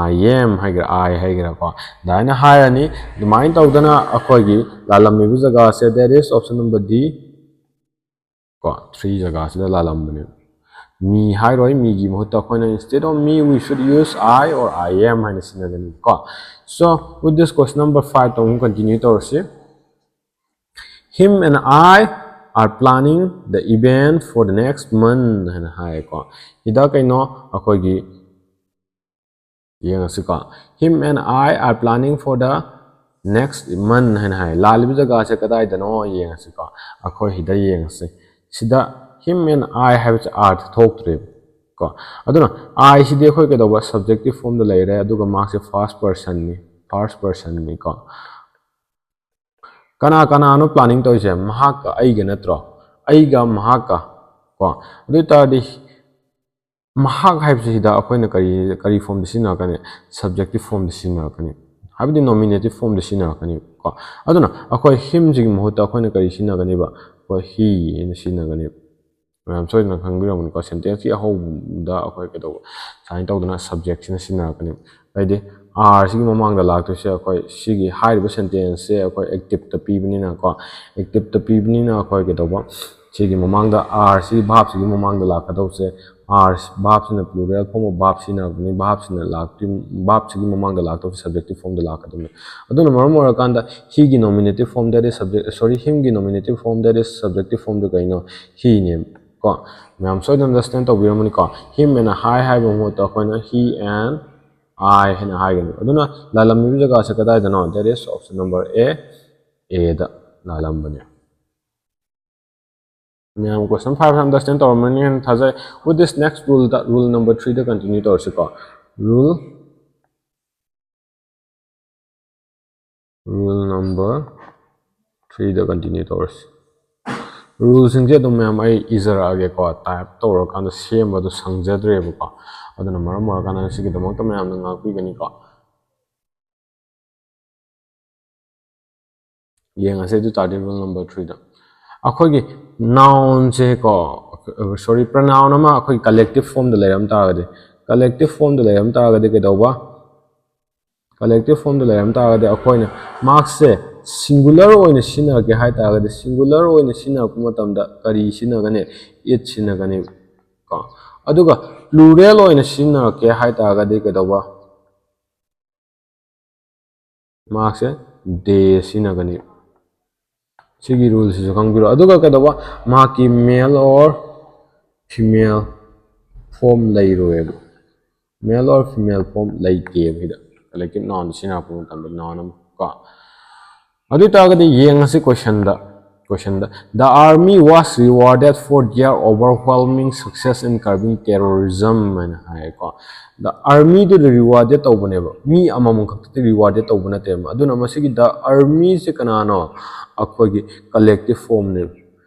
I am" ꯍꯥꯏꯒꯦꯔꯥ, "I" ꯍꯥꯏꯒꯦꯔꯥꯀꯣ, ꯑꯗꯨꯃꯥꯏꯅ ꯍꯥꯏꯔꯅꯤ꯫ ꯑꯗꯨꯃꯥꯏꯅ ꯇꯧꯗꯅ ꯑꯩꯈꯣꯏꯒꯤ ꯂꯥꯜꯂꯝꯃꯤꯕ ꯖꯒꯥꯁꯦ, that is option number D ꯀꯣ, three ꯖꯒꯥꯁꯤꯗ ꯂꯥꯜꯂꯝꯕꯅꯦ꯫ ꯃꯤ ꯍꯥꯏꯔꯣꯏ, ꯃꯤꯒꯤ ꯃꯍꯨꯠꯇ ꯑꯩꯈꯣꯏꯅ instead of me we should use I or I am ꯍꯥꯏꯅ ꯁꯤꯖꯤꯟꯅꯒꯅꯤ ꯀꯣ꯫ So with this, question number five ꯇ ꯑꯃꯨꯛ continue ꯇꯧꯔꯁꯤ꯫ "Him and I are planning the event for the next month" ꯍꯥꯏꯅ ꯍꯥꯏꯌꯦꯀꯣ꯫ ꯁꯤꯗ ꯀꯩꯅꯣ ꯑꯩꯈꯣꯏꯒꯤ ꯌꯦꯡꯉꯁꯤꯀꯣ꯫ "Him and I are planning for the next month" ꯍꯥꯏꯅ ꯍꯥꯏ꯫ ꯂꯥꯜꯂꯤꯕ ꯖꯒꯥꯁꯦ ꯀꯗꯥꯏꯗꯅꯣ ꯌꯦꯡꯉꯁꯤꯀꯣ꯫ ꯑꯩꯈꯣꯏ ꯁꯤꯗ ꯌꯦꯡꯉꯁꯤ꯫ ꯁꯤꯗ "him and I" ꯍꯥꯏꯕꯁꯦ ꯑꯥꯔꯊ ꯊꯣꯛꯇ꯭ꯔꯦꯕ ꯀꯣ꯫ ꯑꯗꯨꯅ I ꯁꯤꯗꯤ ꯑꯩꯈꯣꯏ ꯀꯩꯗꯧꯕ? Subjective formꯗ ꯂꯩꯔꯦ, ꯑꯗꯨꯒ ꯃꯥꯁꯦ first personꯅꯤ, first personꯅꯤ ꯀꯣ꯫ ꯀꯅꯥ ꯀꯅꯥꯅꯣ planning ꯇꯧꯔꯤꯁꯦ? ꯃꯍꯥꯛꯀ ꯑꯩꯒ ꯅꯠꯇ꯭ꯔꯣ? ꯑꯩꯒ ꯃꯍꯥꯛꯀ ꯀꯣ꯫ ꯑꯗꯨ ꯑꯣꯏ ꯇꯥꯔꯗꯤ ꯃꯍꯥꯛ ꯍꯥꯏꯕꯁꯤꯗ ꯑꯩꯈꯣꯏꯅ ꯀꯔꯤ, ꯀꯔꯤ formꯗ ꯁꯤꯖꯤꯟꯅꯔꯛꯀꯅꯤ? Subjective formꯗ ꯁꯤꯖꯤꯟꯅꯔꯛꯀꯅꯤ, ꯍꯥꯏꯕꯗꯤ nominative formꯗ ꯁꯤꯖꯤꯟꯅꯔꯛꯀꯅꯤ ꯀꯣ꯫ ꯑꯗꯨꯅ ꯑꯩꯈꯣꯏ him ꯁꯤꯒꯤ ꯃꯍꯨꯠꯇ ꯑꯩꯈꯣꯏꯅ ꯀꯔꯤ ꯁꯤꯖꯤꯟꯅꯒꯅꯤꯕ? ꯑꯩꯈꯣꯏ he ꯍꯥꯏꯅ ꯁꯤꯖꯤꯟꯅꯒꯅꯤ꯫ ꯃꯌꯥꯝ ꯁꯣꯏꯗꯅ ꯈꯪꯕꯤꯔꯝꯒꯅꯤꯀꯣ, sentence ꯀꯤ ꯑꯍꯧꯕꯗ ꯑꯩꯈꯣꯏ ꯀꯩꯗꯧꯕ, ꯁꯨꯃꯥꯏꯅ ꯇꯧꯗꯅ subject ꯁꯤꯅ ꯁꯤꯖꯤꯟꯅꯔꯛꯀꯅꯤ꯫ ꯍꯥꯏꯗꯤ are ꯁꯤꯒꯤ ꯃꯃꯥꯡꯗ ꯂꯥꯛꯇꯣꯏꯁꯦ, ꯑꯩꯈꯣꯏ ꯁꯤꯒꯤ ꯍꯥꯏꯔꯤꯕ sentence ꯁꯦ ꯑꯩꯈꯣꯏ active ꯇ ꯄꯤꯕꯅꯤꯅꯀꯣ, active ꯇ ꯄꯤꯕꯅꯤꯅ ꯑꯩꯈꯣꯏ ꯀꯩꯗꯧꯕ, ꯁꯤꯒꯤ ꯃꯃꯥꯡꯗ are ꯁꯤꯒꯤ verb ꯁꯤꯒꯤ ꯃꯃꯥꯡꯗ ꯂꯥꯛꯀꯗꯧꯁꯦ, are verb ꯁꯤꯅ plural form of verb ꯁꯤꯖꯤꯟꯅꯔꯛꯄꯅꯤ, verb ꯁꯤꯅ ꯂꯥꯛꯇꯣꯏ, verb ꯁꯤꯒꯤ ꯃꯃꯥꯡꯗ ꯂꯥꯛꯇꯧꯁꯦ subjective formꯗ ꯂꯥꯛꯀꯗꯕꯅꯤ꯫ ꯑꯗꯨꯅ ꯃꯔꯝ ꯑꯣꯏꯔꯀꯥꯟꯗ he ꯒꯤ nominative form, that is subject, sorry, him ꯒꯤ nominative form, that is subjective formꯗꯨ ꯀꯩꯅꯣ? He ꯅꯦꯕ ꯀꯣ꯫ ꯃꯌꯥꯝ ꯁꯣꯏꯗꯅ understand ꯇꯧꯕꯤꯔꯝꯃꯅꯤꯀꯣ꯫ Him and I ꯍꯥꯏꯕ ꯃꯍꯨꯠꯇ ꯑꯩꯈꯣꯏꯅ he and I ꯍꯥꯏꯅ ꯍꯥꯏꯒꯅꯤ꯫ ꯑꯗꯨꯅ ꯂꯥꯜꯂꯝꯃꯤꯕ ꯖꯒꯥꯁꯦ ꯀꯗꯥꯏꯗꯅꯣ? That is option number A, A ꯗ ꯂꯥꯜꯂꯝꯕꯅꯦ꯫ ꯃꯌꯥꯝ question five understand ꯇꯧꯔꯝꯃꯅꯤ ꯍꯥꯏꯅ ꯊꯥꯖꯩ꯫ With this, next rule the, rule number three the continue ꯇꯧꯔꯁꯤꯀꯣ꯫ Rule Rule number three ꯗ continue ꯇꯧꯔꯁꯤ꯫ Rule ꯁꯤꯡꯁꯦ ꯑꯗꯨꯝ ꯃꯌꯥꯝ ꯑꯩ ꯏꯖꯔꯛꯑꯒꯦꯀꯣ, type ꯇꯧꯔꯀꯥꯟꯗ ꯁꯦꯝꯕꯗꯣ ꯁꯪꯖꯗ꯭ꯔꯦꯕꯀꯣ, ꯑꯗꯨꯅ ꯃꯔꯝ ꯑꯣꯏꯔꯀꯥꯟꯗ ꯁꯤꯒꯤꯗꯃꯛꯇ ꯃꯌꯥꯝꯅ ꯉꯥꯛꯄꯤꯒꯅꯤꯀꯣ꯫ ꯌꯦꯡꯉꯁꯦ ꯑꯗꯨ ꯇꯥꯔꯗꯤ rule number three ꯗ ꯑꯩꯈꯣꯏꯒꯤ noun ꯁꯦ ꯀꯣ, sorry, pronoun ꯑꯃ ꯑꯩꯈꯣꯏ collective form ꯗ ꯂꯩꯔꯝ ꯇꯥꯔꯒꯗꯤ, collective form ꯗ ꯂꯩꯔꯝ ꯇꯥꯔꯒꯗꯤ ꯀꯩꯗꯧꯕ? Collective form ꯗ ꯂꯩꯔꯝ ꯇꯥꯔꯒꯗꯤ ꯑꯩꯈꯣꯏꯅ ꯃꯍꯥꯛꯁꯦ singular ꯑꯣꯏꯅ ꯁꯤꯖꯤꯟꯅꯔꯛꯀꯦ ꯍꯥꯏ ꯇꯥꯔꯒꯗꯤ, singular ꯑꯣꯏꯅ ꯁꯤꯖꯤꯟꯅꯔꯛꯄ ꯃꯇꯝꯗ ꯀꯔꯤ ꯁꯤꯖꯤꯟꯅꯒꯅꯤ? It ꯁꯤꯖꯤꯟꯅꯒꯅꯤ ꯀꯣ꯫ ꯑꯗꯨꯒ plural ꯑꯣꯏꯅ ꯁꯤꯖꯤꯟꯅꯔꯛꯀꯦ ꯍꯥꯏ ꯇꯥꯔꯒꯗꯤ ꯀꯩꯗꯧꯕ? ꯃꯍꯥꯛꯁꯦ they ꯁꯤꯖꯤꯟꯅꯒꯅꯤ꯫ ꯁꯤꯒꯤ rule ꯁꯤꯁꯨ ꯈꯪꯕꯤꯔꯣ꯫ ꯑꯗꯨꯒ ꯀꯩꯗꯧꯕ? ꯃꯍꯥꯛꯀꯤ male or female form ꯂꯩꯔꯣꯏꯕ꯫ Male or female form ꯂꯩꯇꯦꯕ ꯁꯤꯗ꯫ Collective noun ꯁꯤꯖꯤꯟꯅꯔꯛꯄ ꯃꯇꯝꯗ noun ꯑꯃ ꯀꯣ꯫ ꯑꯗꯨ ꯑꯣꯏꯇꯥꯔꯒꯗꯤ ꯌꯦꯡꯉꯁꯤ question the. Question the, "The army was rewarded for their overwhelming success in curbing terrorism" ꯍꯥꯏꯅ ꯍꯥꯏꯌꯦꯀꯣ꯫ The army ꯗꯨꯗ rewarded ꯇꯧꯕꯅꯦꯕ, ꯃꯤ ꯑꯃꯃꯝ ꯈꯛꯇꯗꯤ rewarded ꯇꯧꯕ ꯅꯠꯇꯦꯕ꯫ ꯑꯗꯨꯅ ꯃꯁꯤꯒꯤ the army ꯁꯦ ꯀꯅꯥꯅꯣ? ꯑꯩꯈꯣꯏꯒꯤ collective form ꯅꯦꯕ꯫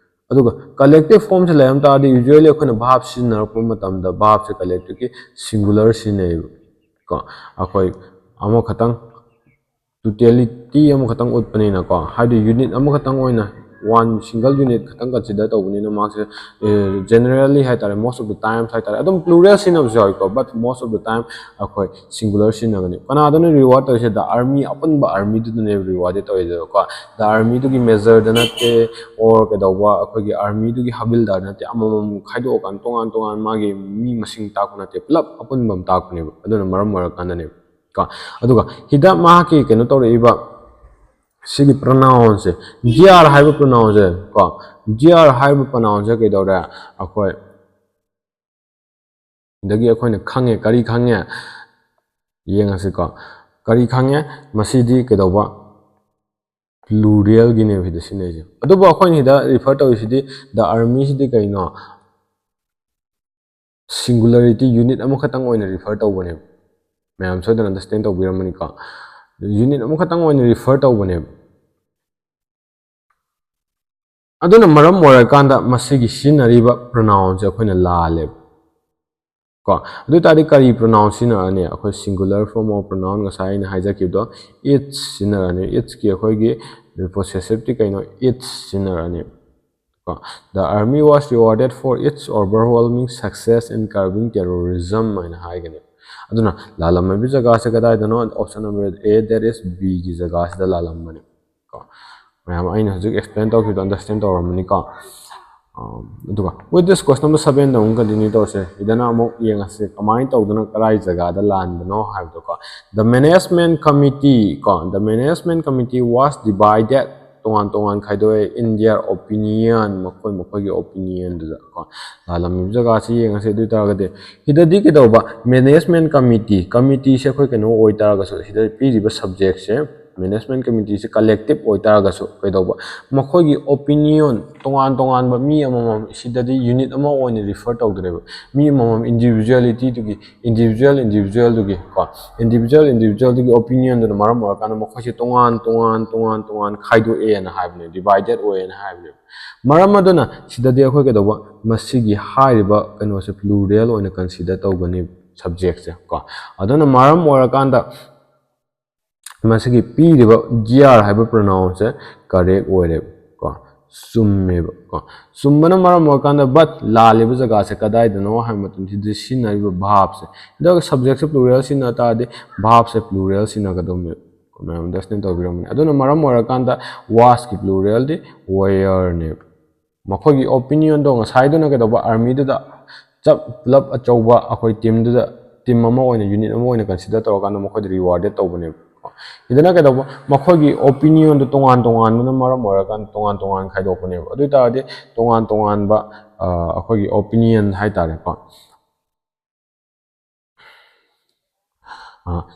ꯑꯗꯨꯒ collective form ꯁꯦ ꯂꯩꯔꯝ ꯇꯥꯔꯗꯤ usually ꯑꯩꯈꯣꯏꯅ verb ꯁꯤꯖꯤꯟꯅꯔꯛꯄ ꯃꯇꯝꯗ verb ꯁꯦ collective ꯀꯤ singular ꯁꯤꯖꯤꯟꯅꯩꯌꯦꯕ ꯀꯣ꯫ ꯑꯩꯈꯣꯏ ꯑꯃꯈꯛꯇꯪ, totality ꯑꯃꯈꯛꯇꯪ ꯎꯠꯄꯅꯤꯅꯀꯣ, ꯍꯥꯏꯗꯤ unit ꯑꯃꯈꯛꯇꯪ ꯑꯣꯏꯅ, one single unit ꯈꯛꯇꯪ consider ꯇꯧꯕꯅꯤꯅ ꯃꯍꯥꯛꯁꯦ, ꯑꯦ, generally ꯍꯥꯏꯇꯥꯔꯦ, most of the times ꯍꯥꯏꯇꯥꯔꯦ, ꯑꯗꯨꯝ plural ꯁꯤꯖꯤꯟꯅꯕꯁꯨ ꯌꯥꯎꯏꯀꯣ, but most of the time ꯑꯩꯈꯣꯏ singular ꯁꯤꯖꯤꯟꯅꯒꯅꯤ꯫ ꯀꯅꯥꯗꯅ reward ꯇꯧꯔꯤꯁꯦ? The army, ꯑꯄꯨꯟꯕ army ꯗꯨꯗꯅꯦꯕ reward ꯇꯧꯔꯤꯗꯣꯀꯣ꯫ The army ꯗꯨꯒꯤ major ꯗ ꯅꯠꯇꯦ, or ꯀꯩꯗꯧꯕ, ꯑꯩꯈꯣꯏꯒꯤ army ꯗꯨꯒꯤ ꯍꯕꯤꯜꯗꯥꯔ ꯅꯠꯇꯦ, ꯑꯃꯃꯝ ꯈꯥꯏꯗꯣꯛꯑꯀꯥꯟꯗ ꯇꯣꯉꯥꯟ ꯇꯣꯉꯥꯟ ꯃꯥꯒꯤ ꯃꯤ ꯃꯁꯤꯡ ꯇꯥꯛꯄ ꯅꯠꯇꯦ, ꯄꯨꯂꯞ ꯑꯄꯨꯟꯕ ꯑꯃ ꯇꯥꯛꯄꯅꯦꯕ꯫ ꯑꯗꯨꯅ ꯃꯔꯝ ꯑꯣꯏꯔꯀꯥꯟꯗꯅꯦꯕ ꯀꯣ꯫ ꯑꯗꯨꯒ ꯁꯤꯗ ꯃꯍꯥꯛꯀꯤ ꯀꯩꯅꯣ ꯇꯧꯔꯛꯏꯕ ꯁꯤꯒꯤ pronoun ꯁꯦ, they ꯍꯥꯏꯕ pronoun ꯁꯦ ꯀꯣ, they ꯍꯥꯏꯕ pronoun ꯁꯦ ꯀꯩꯗꯧꯔꯦ? ꯑꯩꯈꯣꯏ ꯁꯤꯗꯒꯤ ꯑꯩꯈꯣꯏꯅ ꯈꯪꯉꯦ, ꯀꯔꯤ ꯈꯪꯉꯦ? ꯌꯦꯡꯉꯁꯤꯀꯣ꯫ ꯀꯔꯤ ꯈꯪꯉꯦ? ꯃꯁꯤꯗꯤ ꯀꯩꯗꯧꯕ? Plural ꯒꯤꯅꯦꯕ ꯁꯤꯗ ꯁꯤꯖꯤꯟꯅꯩꯁꯦ꯫ ꯑꯗꯨꯕꯨ ꯑꯩꯈꯣꯏꯅ ꯁꯤꯗ refer ꯇꯧꯔꯤꯁꯤꯗꯤ the army ꯁꯤꯗꯤ ꯀꯩꯅꯣ? Singularity, unit ꯑꯃꯈꯛꯇꯪ ꯑꯣꯏꯅ refer ꯇꯧꯕꯅꯦꯕ꯫ ꯃꯌꯥꯝ ꯁꯣꯏꯗꯅ understand ꯇꯧꯕꯤꯔꯝꯃꯅꯤꯀꯣ꯫ ꯌꯨꯅꯤꯠ ꯑꯃꯈꯛꯇꯪ ꯑꯣꯏꯅ ꯔꯤꯐꯔ ꯇꯧꯕꯅꯦꯕ꯫ ꯑꯗꯨꯅ ꯃꯔꯝ ꯑꯣꯏꯔꯀꯥꯟꯗ ꯃꯁꯤꯒꯤ ꯁꯤꯖꯤꯟꯅꯔꯤꯕ ꯄ꯭ꯔꯣꯅꯥꯎꯟꯁꯦ ꯑꯩꯈꯣꯏꯅ ꯂꯥꯜꯂꯦꯕ꯫ ꯀꯣ, ꯑꯗꯨ ꯑꯣꯏ ꯇꯥꯔꯗꯤ ꯀꯔꯤ ꯄ꯭ꯔꯣꯅꯥꯎꯟ ꯁꯤꯖꯤꯟꯅꯔꯅꯤ? ꯑꯩꯈꯣꯏ singular form of pronoun, ꯉꯁꯥꯏ ꯑꯩꯅ ꯍꯥꯏꯖꯈꯤꯕꯗꯣ, ꯏꯠꯁ ꯁꯤꯖꯤꯟꯅꯔꯅꯤ꯫ ꯏꯠꯁꯀꯤ ꯑꯩꯈꯣꯏꯒꯤ ꯄꯣꯁꯦꯁꯤꯞꯇꯤ ꯀꯩꯅꯣ? ꯏꯠꯁ ꯁꯤꯖꯤꯟꯅꯔꯅꯤ꯫ ꯀꯣ, "The army was rewarded for its overwhelming success in curbing terrorism" ꯍꯥꯏꯅ ꯍꯥꯏꯒꯅꯤ꯫ ꯑꯗꯨꯅ ꯂꯥꯜꯂꯝꯃꯤꯕ ꯖꯒꯥꯁꯦ ꯀꯗꯥꯏꯗꯅꯣ? Option number A, that is B ꯒꯤ ꯖꯒꯥꯁꯤꯗ ꯂꯥꯜꯂꯝꯕꯅꯤ꯫ ꯀꯣ, ꯃꯌꯥꯝ ꯑꯩꯅ ꯍꯧꯖꯤꯛ ꯑꯦꯛꯁꯄ꯭ꯂꯦꯟ ꯇꯧꯈꯤꯕꯗꯣ ꯑꯟꯗꯔꯁꯇꯦꯟ ꯇꯧꯔꯝꯃꯅꯤꯀꯣ꯫ ꯑꯝ, ꯑꯗꯨꯒ with this, question number seven ꯗ ꯑꯃꯨꯛ ꯀꯟꯇꯤꯅ꯭ꯌꯨ ꯇꯧꯔꯁꯦ꯫ ꯁꯤꯗꯅ ꯑꯃꯨꯛ ꯌꯦꯡꯉꯁꯦ ꯀꯃꯥꯏꯅ ꯇꯧꯗꯅ ꯀꯗꯥꯏ ꯖꯒꯥꯗ ꯂꯥꯟꯕꯅꯣ ꯍꯥꯏꯕꯗꯣ ꯀꯣ꯫ The management committee ꯀꯣ, "The management committee was divided", ꯇꯣꯉꯥꯟ ꯇꯣꯉꯥꯟ ꯈꯥꯏꯗꯣꯛꯑꯦ, "in their opinion", ꯃꯈꯣꯏ ꯃꯈꯣꯏꯒꯤ ꯑꯣꯄꯤꯅꯤꯌꯟꯗꯨꯗ ꯀꯣ꯫ ꯂꯥꯜꯂꯝꯃꯤꯕ ꯖꯒꯥꯁꯤ ꯌꯦꯡꯉꯁꯦ꯫ ꯑꯗꯨ ꯑꯣꯏ ꯇꯥꯔꯒꯗꯤ ꯁꯤꯗꯗꯤ ꯀꯩꯗꯧꯕ? ꯃꯦꯅꯦꯖꯃꯦꯟ ꯀꯃꯤꯇꯤ, ꯀꯃꯤꯇꯤꯁꯦ ꯑꯩꯈꯣꯏ ꯀꯩꯅꯣ ꯑꯣꯏꯇꯥꯔꯒꯁꯨ, ꯁꯤꯗ ꯄꯤꯔꯤꯕ ꯁꯕꯖꯦꯛꯁꯦ, ꯃꯦꯅꯦꯖꯃꯦꯟ ꯀꯃꯤꯇꯤꯁꯦ ꯀꯂꯦꯛꯇꯤꯞ ꯑꯣꯏꯇꯥꯔꯒꯁꯨ ꯀꯩꯗꯧꯕ? ꯃꯈꯣꯏꯒꯤ ꯑꯣꯄꯤꯅꯤꯌꯟ ꯇꯣꯉꯥꯟ ꯇꯣꯉꯥꯟꯕ ꯃꯤ ꯑꯃꯃꯝ, ꯁꯤꯗꯗꯤ ꯌꯨꯅꯤꯠ ꯑꯃ ꯑꯣꯏꯅ ꯔꯤꯐꯔ ꯇꯧꯗ꯭ꯔꯦꯕ, ꯃꯤ ꯑꯃꯃꯝ ꯏꯟꯗꯤꯕꯤꯖꯨꯋꯦꯂꯤꯇꯤꯗꯨꯒꯤ, ꯏꯟꯗꯤꯕꯤꯖꯨꯋꯦꯜ ꯏꯟꯗꯤꯕꯤꯖꯨꯋꯦꯜꯗꯨꯒꯤ ꯀꯣ, ꯏꯟꯗꯤꯕꯤꯖꯨꯋꯦꯜ ꯏꯟꯗꯤꯕꯤꯖꯨꯋꯦꯜꯗꯨꯒꯤ ꯑꯣꯄꯤꯅꯤꯌꯟꯗꯨꯅ ꯃꯔꯝ ꯑꯣꯏꯔꯀꯥꯟꯗ ꯃꯈꯣꯏꯁꯦ ꯇꯣꯉꯥꯟ ꯇꯣꯉꯥꯟ ꯇꯣꯉꯥꯟ ꯇꯣꯉꯥꯟ ꯈꯥꯏꯗꯣꯛꯑꯦꯅ ꯍꯥꯏꯕꯅꯦ, ꯗꯤꯚꯥꯏꯗꯦꯠ ꯑꯣꯏꯌꯦꯅ ꯍꯥꯏꯕꯅꯦꯕ꯫ ꯃꯔꯝ ꯑꯗꯨꯅ ꯁꯤꯗꯗꯤ ꯑꯩꯈꯣꯏ ꯀꯩꯗꯧꯕ? ꯃꯁꯤꯒꯤ ꯍꯥꯏꯔꯤꯕ ꯀꯩꯅꯣꯁꯦ ꯄ꯭ꯂꯨꯔꯦꯜ ꯑꯣꯏꯅ ꯀꯟꯁꯤꯗꯔ ꯇꯧꯒꯅꯤ, ꯁꯕꯖꯦꯛꯁꯦ ꯀꯣ꯫ ꯑꯗꯨꯅ ꯃꯔꯝ ꯑꯣꯏꯔꯀꯥꯟꯗ ꯃꯁꯤꯒꯤ ꯄꯤꯔꯤꯕ ꯗꯤꯌꯥꯔ ꯍꯥꯏꯕ ꯄ꯭ꯔꯣꯅꯥꯎꯟꯁꯦ ꯀꯔꯦꯛ ꯑꯣꯏꯔꯦꯕ ꯀꯣ, ꯆꯨꯝꯃꯦꯕ ꯀꯣ꯫ ꯆꯨꯝꯕꯅ ꯃꯔꯝ ꯑꯣꯏꯔꯀꯥꯟꯗ, ꯕꯠ ꯂꯥꯜꯂꯤꯕ ꯖꯒꯥꯁꯦ ꯀꯗꯥꯏꯗꯅꯣ ꯍꯥꯏꯕ ꯃꯇꯝꯗ, ꯁꯤꯗ ꯁꯤꯖꯤꯟꯅꯔꯤꯕ ꯚꯥꯔꯕꯁꯦ, ꯁꯤꯗ ꯁꯕꯖꯦꯛꯁꯦ ꯄ꯭ꯂꯨꯔꯦꯜ ꯁꯤꯖꯤꯟꯅ ꯇꯥꯔꯗꯤ ꯚꯥꯔꯕꯁꯦ ꯄ꯭ꯂꯨꯔꯦꯜ ꯁꯤꯖꯤꯟꯅꯒꯗꯧꯅꯦꯕ꯫ ꯃꯌꯥꯝ ꯑꯟꯗꯔꯁꯇꯦꯟ ꯇꯧꯕꯤꯔꯝꯃꯅꯤ꯫ ꯑꯗꯨꯅ ꯃꯔꯝ ꯑꯣꯏꯔꯀꯥꯟꯗ ꯋꯥꯁꯀꯤ ꯄ꯭ꯂꯨꯔꯦꯜꯗꯤ ꯋꯦꯌꯔꯅꯦꯕ꯫ ꯃꯈꯣꯏꯒꯤ ꯑꯣꯄꯤꯅꯤꯌꯟꯗꯣ ꯉꯁꯥꯏꯗꯨꯅ ꯀꯩꯗꯧꯕ? ꯑꯥꯔꯃꯤꯗꯨꯗ ꯆꯞ ꯄꯨꯂꯞ ꯑꯆꯧꯕ ꯑꯩꯈꯣꯏ ꯇꯤꯝꯗꯨꯗ, ꯇꯤꯝ ꯑꯃ ꯑꯣꯏꯅ, ꯌꯨꯅꯤꯠ ꯑꯃ ꯑꯣꯏꯅ ꯀꯟꯁꯤꯗꯔ ꯇꯧꯔꯀꯥꯟꯗ ꯃꯈꯣꯏꯗ ꯔꯤꯋꯥꯔꯗꯦꯠ ꯇꯧꯕꯅꯦꯕ꯫ ꯁꯤꯗꯅ ꯀꯩꯗꯧꯕ? ꯃꯈꯣꯏꯒꯤ ꯑꯣꯄꯤꯅꯤꯌꯟꯗꯣ ꯇꯣꯉꯥꯟ ꯇꯣꯉꯥꯟꯕꯅ ꯃꯔꯝ ꯑꯣꯏꯔꯀꯥꯟꯗ ꯇꯣꯉꯥꯟ ꯇꯣꯉꯥꯟ ꯈꯥꯏꯗꯣꯛꯄꯅꯦꯕ꯫ ꯑꯗꯨ ꯑꯣꯏ ꯇꯥꯔꯗꯤ ꯇꯣꯉꯥꯟ ꯇꯣꯉꯥꯟꯕ, ꯑ, ꯑꯩꯈꯣꯏꯒꯤ ꯑꯣꯄꯤꯅꯤꯌꯟ ꯍꯥꯏ ꯇꯥꯔꯦꯀꯣ꯫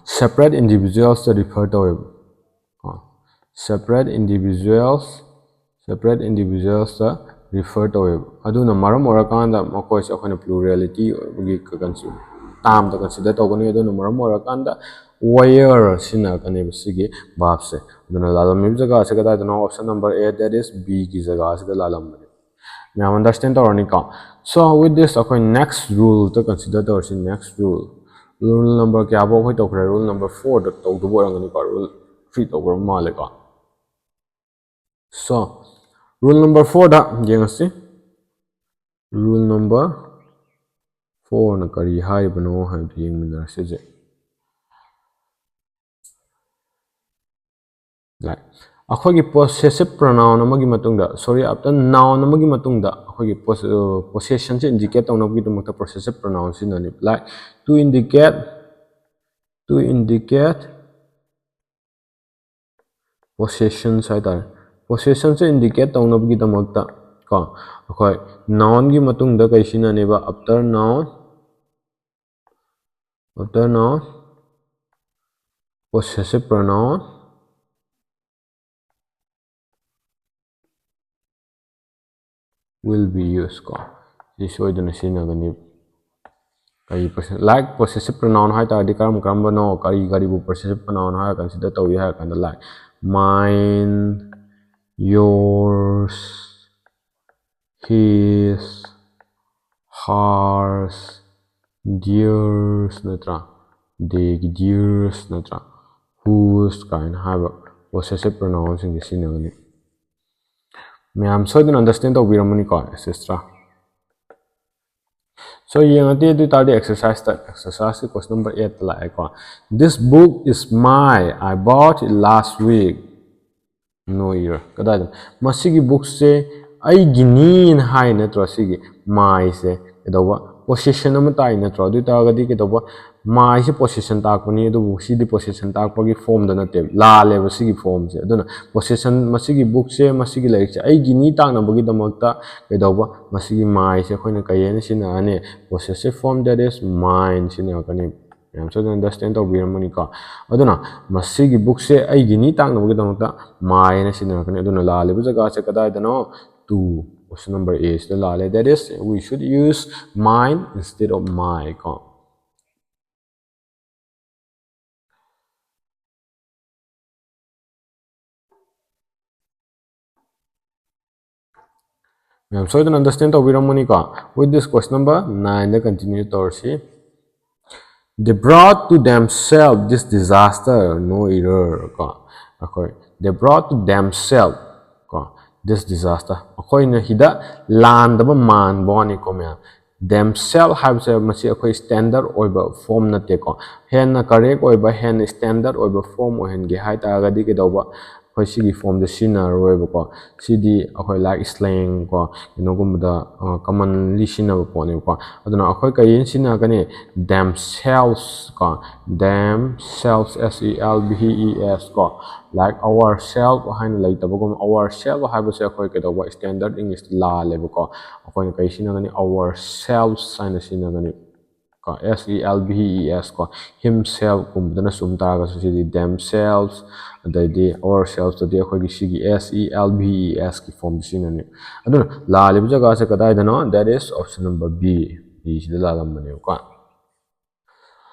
ꯁꯦꯄꯔꯦꯠ ꯏꯟꯗꯤꯕꯤꯖꯨꯋꯦꯜꯁꯇ ꯔꯤꯐꯔ ꯇꯧꯋꯦꯕ꯫ ꯁꯦꯄꯔꯦꯠ ꯏꯟꯗꯤꯕꯤꯖꯨꯋꯦꯜꯁ, ꯁꯦꯄꯔꯦꯠ ꯏꯟꯗꯤꯕꯤꯖꯨꯋꯦꯜꯁꯇ ꯔꯤꯐꯔ ꯇꯧꯋꯦꯕ꯫ ꯑꯗꯨꯅ ꯃꯔꯝ ꯑꯣꯏꯔꯀꯥꯟꯗ ꯃꯈꯣꯏꯁꯦ ꯑꯩꯈꯣꯏꯅ ꯄ꯭ꯂꯨꯔꯦꯂꯤꯇꯤ ꯑꯣꯏꯕꯒꯤ ꯀꯟꯁꯤ-, ꯇꯥꯝꯗ ꯀꯟꯁꯤꯗꯔ ꯇꯧꯒꯅꯤ꯫ ꯑꯗꯨꯅ ꯃꯔꯝ ꯑꯣꯏꯔꯀꯥꯟꯗ where ꯁꯤꯖꯤꯟꯅꯔꯛꯀꯅꯦꯕ ꯁꯤꯒꯤ verbꯁꯦ꯫ ꯑꯗꯨꯅ ꯂꯥꯜꯂꯝꯃꯤꯕ ꯖꯒꯥꯁꯦ ꯀꯗꯥꯏꯗꯅꯣ? Option number A, that is B ꯒꯤ ꯖꯒꯥꯁꯤꯗ ꯂꯥꯜꯂꯝꯕꯅꯦ꯫ ꯃꯌꯥꯝ understand ꯇꯧꯔꯅꯤꯀꯣ? So with this ꯑꯩꯈꯣꯏ next ruleꯇ consider ꯇꯧꯔꯁꯤ꯫ Next rule, rule number ꯀꯌꯥꯐꯥꯎ ꯑꯩꯈꯣꯏ ꯇꯧꯈ꯭ꯔꯦ? Rule number fourꯗ ꯇꯧꯗꯕ ꯑꯣꯏꯔꯝꯒꯅꯤꯀꯣ? Rule three ꯇꯧꯈ꯭ꯔꯕ ꯃꯥꯜꯂꯦꯀꯣ? So, rule number fourꯗ ꯌꯦꯡꯉꯁꯤ꯫ Rule number fourꯅ ꯀꯔꯤ ꯍꯥꯏꯔꯤꯕꯅꯣ ꯍꯥꯏꯕꯗꯨ ꯌꯦꯡꯃꯤꯟꯅꯔꯁꯤ ꯍꯧꯖꯤꯛ꯫ Like, ꯑꯩꯈꯣꯏꯒꯤ possessive pronoun ꯑꯃꯒꯤ ꯃꯇꯨꯡꯗ, sorry, after noun ꯑꯃꯒꯤ ꯃꯇꯨꯡꯗ ꯑꯩꯈꯣꯏꯒꯤ pos-, ꯑ, possessionꯁꯦ indicate ꯇꯧꯅꯕꯒꯤꯗꯃꯛꯇ possessive pronoun ꯁꯤꯖꯤꯟꯅꯅꯤ꯫ Like, to indicate, to indicate possessions ꯍꯥꯏꯇꯥꯔꯦ꯫ Possessionꯁꯦ indicate ꯇꯧꯅꯕꯒꯤꯗꯃꯛꯇ ꯀꯣ, ꯑꯩꯈꯣꯏ nounꯒꯤ ꯃꯇꯨꯡꯗ ꯀꯩ ꯁꯤꯖꯤꯟꯅꯅꯦꯕ? After noun, after noun, possessive pronoun will be used ꯀꯣ꯫ ꯁꯤ ꯁꯣꯏꯗꯅ ꯁꯤꯖꯤꯟꯅꯒꯅꯤ꯫ ꯀꯔꯤ possess-, like possessive pronoun ꯍꯥꯏ ꯇꯥꯔꯗꯤ ꯀꯔꯝ ꯀꯔꯝꯕꯅꯣ, ꯀꯔꯤ ꯀꯔꯤꯕꯨ possessive pronoun ꯍꯥꯏꯔ consider ꯇꯧꯏ ꯍꯥꯏꯔ ꯀꯥꯟꯗ, like, mine, yours, his, hers, theirs ꯅꯠꯇ꯭ꯔꯥ? Theyꯒꯤ theirs ꯅꯠꯇ꯭ꯔꯥ? Whose ꯀꯥꯏꯅ ꯍꯥꯏꯕ possessive pronounꯁꯤꯡꯁꯦ ꯁꯤꯖꯤꯟꯅꯒꯅꯤ꯫ ꯃꯌꯥꯝ ꯁꯣꯏꯗꯅ understand ꯇꯧꯕꯤꯔꯝꯃꯅꯤꯀꯣ, et cetera꯫ So, ꯌꯦꯡꯉꯗꯤ ꯑꯗꯨ ꯑꯣꯏ ꯇꯥꯔꯗꯤ exerciseꯇ, exerciseꯀꯤ question number eightꯇ ꯂꯥꯛꯑꯦꯀꯣ꯫ This book is mine, I bought it last week꯫ No, year. ꯀꯗꯥꯏꯗ? ꯃꯁꯤꯒꯤ bookꯁꯦ ꯑꯩꯒꯤꯅꯤꯅ ꯍꯥꯏ ꯅꯠꯇ꯭ꯔꯣ? ꯁꯤꯒꯤ mineꯁꯦ ꯀꯩꯗꯧꯕ? Possession ꯑꯃ ꯇꯥꯛꯏ ꯅꯠꯇ꯭ꯔꯣ? ꯑꯗꯨ ꯑꯣꯏ ꯇꯥꯔꯒꯗꯤ ꯀꯩꯗꯧꯕ? Mineꯁꯦ possession ꯇꯥꯛꯄꯅꯤ, ꯑꯗꯨꯕꯨ ꯁꯤꯗꯤ possession ꯇꯥꯛꯄꯒꯤ formꯗ ꯅꯠꯇꯦꯕ, ꯂꯥꯜꯂꯦꯕ ꯁꯤꯒꯤ formꯁꯦ꯫ ꯑꯗꯨꯅ possession, ꯃꯁꯤꯒꯤ bookꯁꯦ, ꯃꯁꯤꯒꯤ ꯂꯥꯏꯔꯤꯛꯁꯦ ꯑꯩꯒꯤꯅꯤ ꯇꯥꯛꯅꯕꯒꯤꯗꯃꯛꯇ ꯀꯩꯗꯧꯕ? ꯃꯁꯤꯒꯤ mineꯁꯦ ꯑꯩꯈꯣꯏꯅ ꯀꯩ ꯍꯥꯏꯅ ꯁꯤꯖꯤꯟꯅꯔꯅꯤ? Possessive form, that is mine ꯁꯤꯖꯤꯟꯅꯔꯛꯀꯅꯤ꯫ ꯃꯌꯥꯝ ꯁꯣꯏꯗꯅ understand ꯇꯧꯕꯤꯔꯝꯃꯅꯤꯀꯣ꯫ ꯑꯗꯨꯅ ꯃꯁꯤꯒꯤ bookꯁꯦ ꯑꯩꯒꯤꯅꯤ ꯇꯥꯛꯅꯕꯒꯤꯗꯃꯛꯇ mineꯅ ꯁꯤꯖꯤꯟꯅꯔꯛꯀꯅꯤ꯫ ꯑꯗꯨꯅ ꯂꯥꯜꯂꯤꯕ ꯖꯒꯥꯁꯦ ꯀꯗꯥꯏꯗꯅꯣ? Two, option number Aꯁꯤꯗ ꯂꯥꯜꯂꯦ꯫ That is, we should use mine instead of my ꯀꯣ꯫ ꯃꯌꯥꯝ ꯁꯣꯏꯗꯅ understand ꯇꯧꯕꯤꯔꯝꯃꯅꯤꯀꯣ꯫ With this, question number nine the continue ꯇꯧꯔꯁꯤ꯫ They brought to themselves this disaster, no error ꯀꯣ꯫ ꯑꯩꯈꯣꯏ they brought to themselves ꯀꯣ, this disaster, ꯑꯩꯈꯣꯏꯅ ꯁꯤꯗ ꯂꯥꯟꯗꯕ ꯃꯥꯟꯕ ꯋꯥꯅꯤꯀꯣ ꯃꯌꯥꯝ꯫ Themselves ꯍꯥꯏꯕꯁꯦ ꯃꯁꯤ ꯑꯩꯈꯣꯏ standard ꯑꯣꯏꯕ form ꯅꯠꯇꯦꯀꯣ꯫ ꯍꯦꯟꯅ correct ꯑꯣꯏꯕ, ꯍꯦꯟꯅ standard ꯑꯣꯏꯕ form ꯑꯣꯏꯍꯟꯒꯦ ꯍꯥꯏ ꯇꯥꯔꯒꯗꯤ ꯀꯩꯗꯧꯕ, ꯑꯩꯈꯣꯏ ꯁꯤꯒꯤ formꯁꯦ ꯁꯤꯖꯤꯟꯅꯔꯔꯣꯏꯕꯀꯣ꯫ ꯁꯤꯗꯤ ꯑꯩꯈꯣꯏ like slang ꯀꯣ, ꯀꯩꯅꯣꯒꯨꯝꯕꯗ commonly ꯁꯤꯖꯤꯟꯅꯕ ꯄꯣꯠꯅꯦꯕꯀꯣ꯫ ꯑꯗꯨꯅ ꯑꯩꯈꯣꯏ ꯀꯔꯤ ꯁꯤꯖꯤꯟꯅꯒꯅꯤ? Themselves ꯀꯣ, themselves, S E L V E S ꯀꯣ, like ourselves ꯍꯥꯏꯅ ꯂꯩꯇꯕꯒꯨꯝ, ourselves ꯍꯥꯏꯕꯁꯦ ꯑꯩꯈꯣꯏ ꯀꯩꯗꯧꯕ, standard English ꯂꯥꯜꯂꯦꯕꯀꯣ꯫ ꯑꯩꯈꯣꯏꯅ ꯀꯔꯤ ꯁꯤꯖꯤꯟꯅꯒꯅꯤ? Ourselves ꯍꯥꯏꯅ ꯁꯤꯖꯤꯟꯅꯒꯅꯤ꯫ ꯀꯣ, S E L V E S ꯀꯣ, himself ꯀꯨꯝꯕꯗꯅ ꯆꯨꯝ ꯇꯥꯔꯒꯁꯨ ꯁꯤꯗꯤ themselves, ꯑꯗꯩꯗꯤ ourselves ꯇꯗꯤ ꯑꯩꯈꯣꯏꯒꯤ ꯁꯤꯒꯤ S E L V E S ꯀꯤ formꯁꯤ ꯁꯤꯖꯤꯟꯅꯅꯤ꯫ ꯑꯗꯨꯅ ꯂꯥꯜꯂꯤꯕ ꯖꯒꯥꯁꯦ ꯀꯗꯥꯏꯗꯅꯣ? That is option number B, B ꯁꯤꯗ ꯂꯥꯜꯂꯝꯕꯅꯦꯕꯀꯣ꯫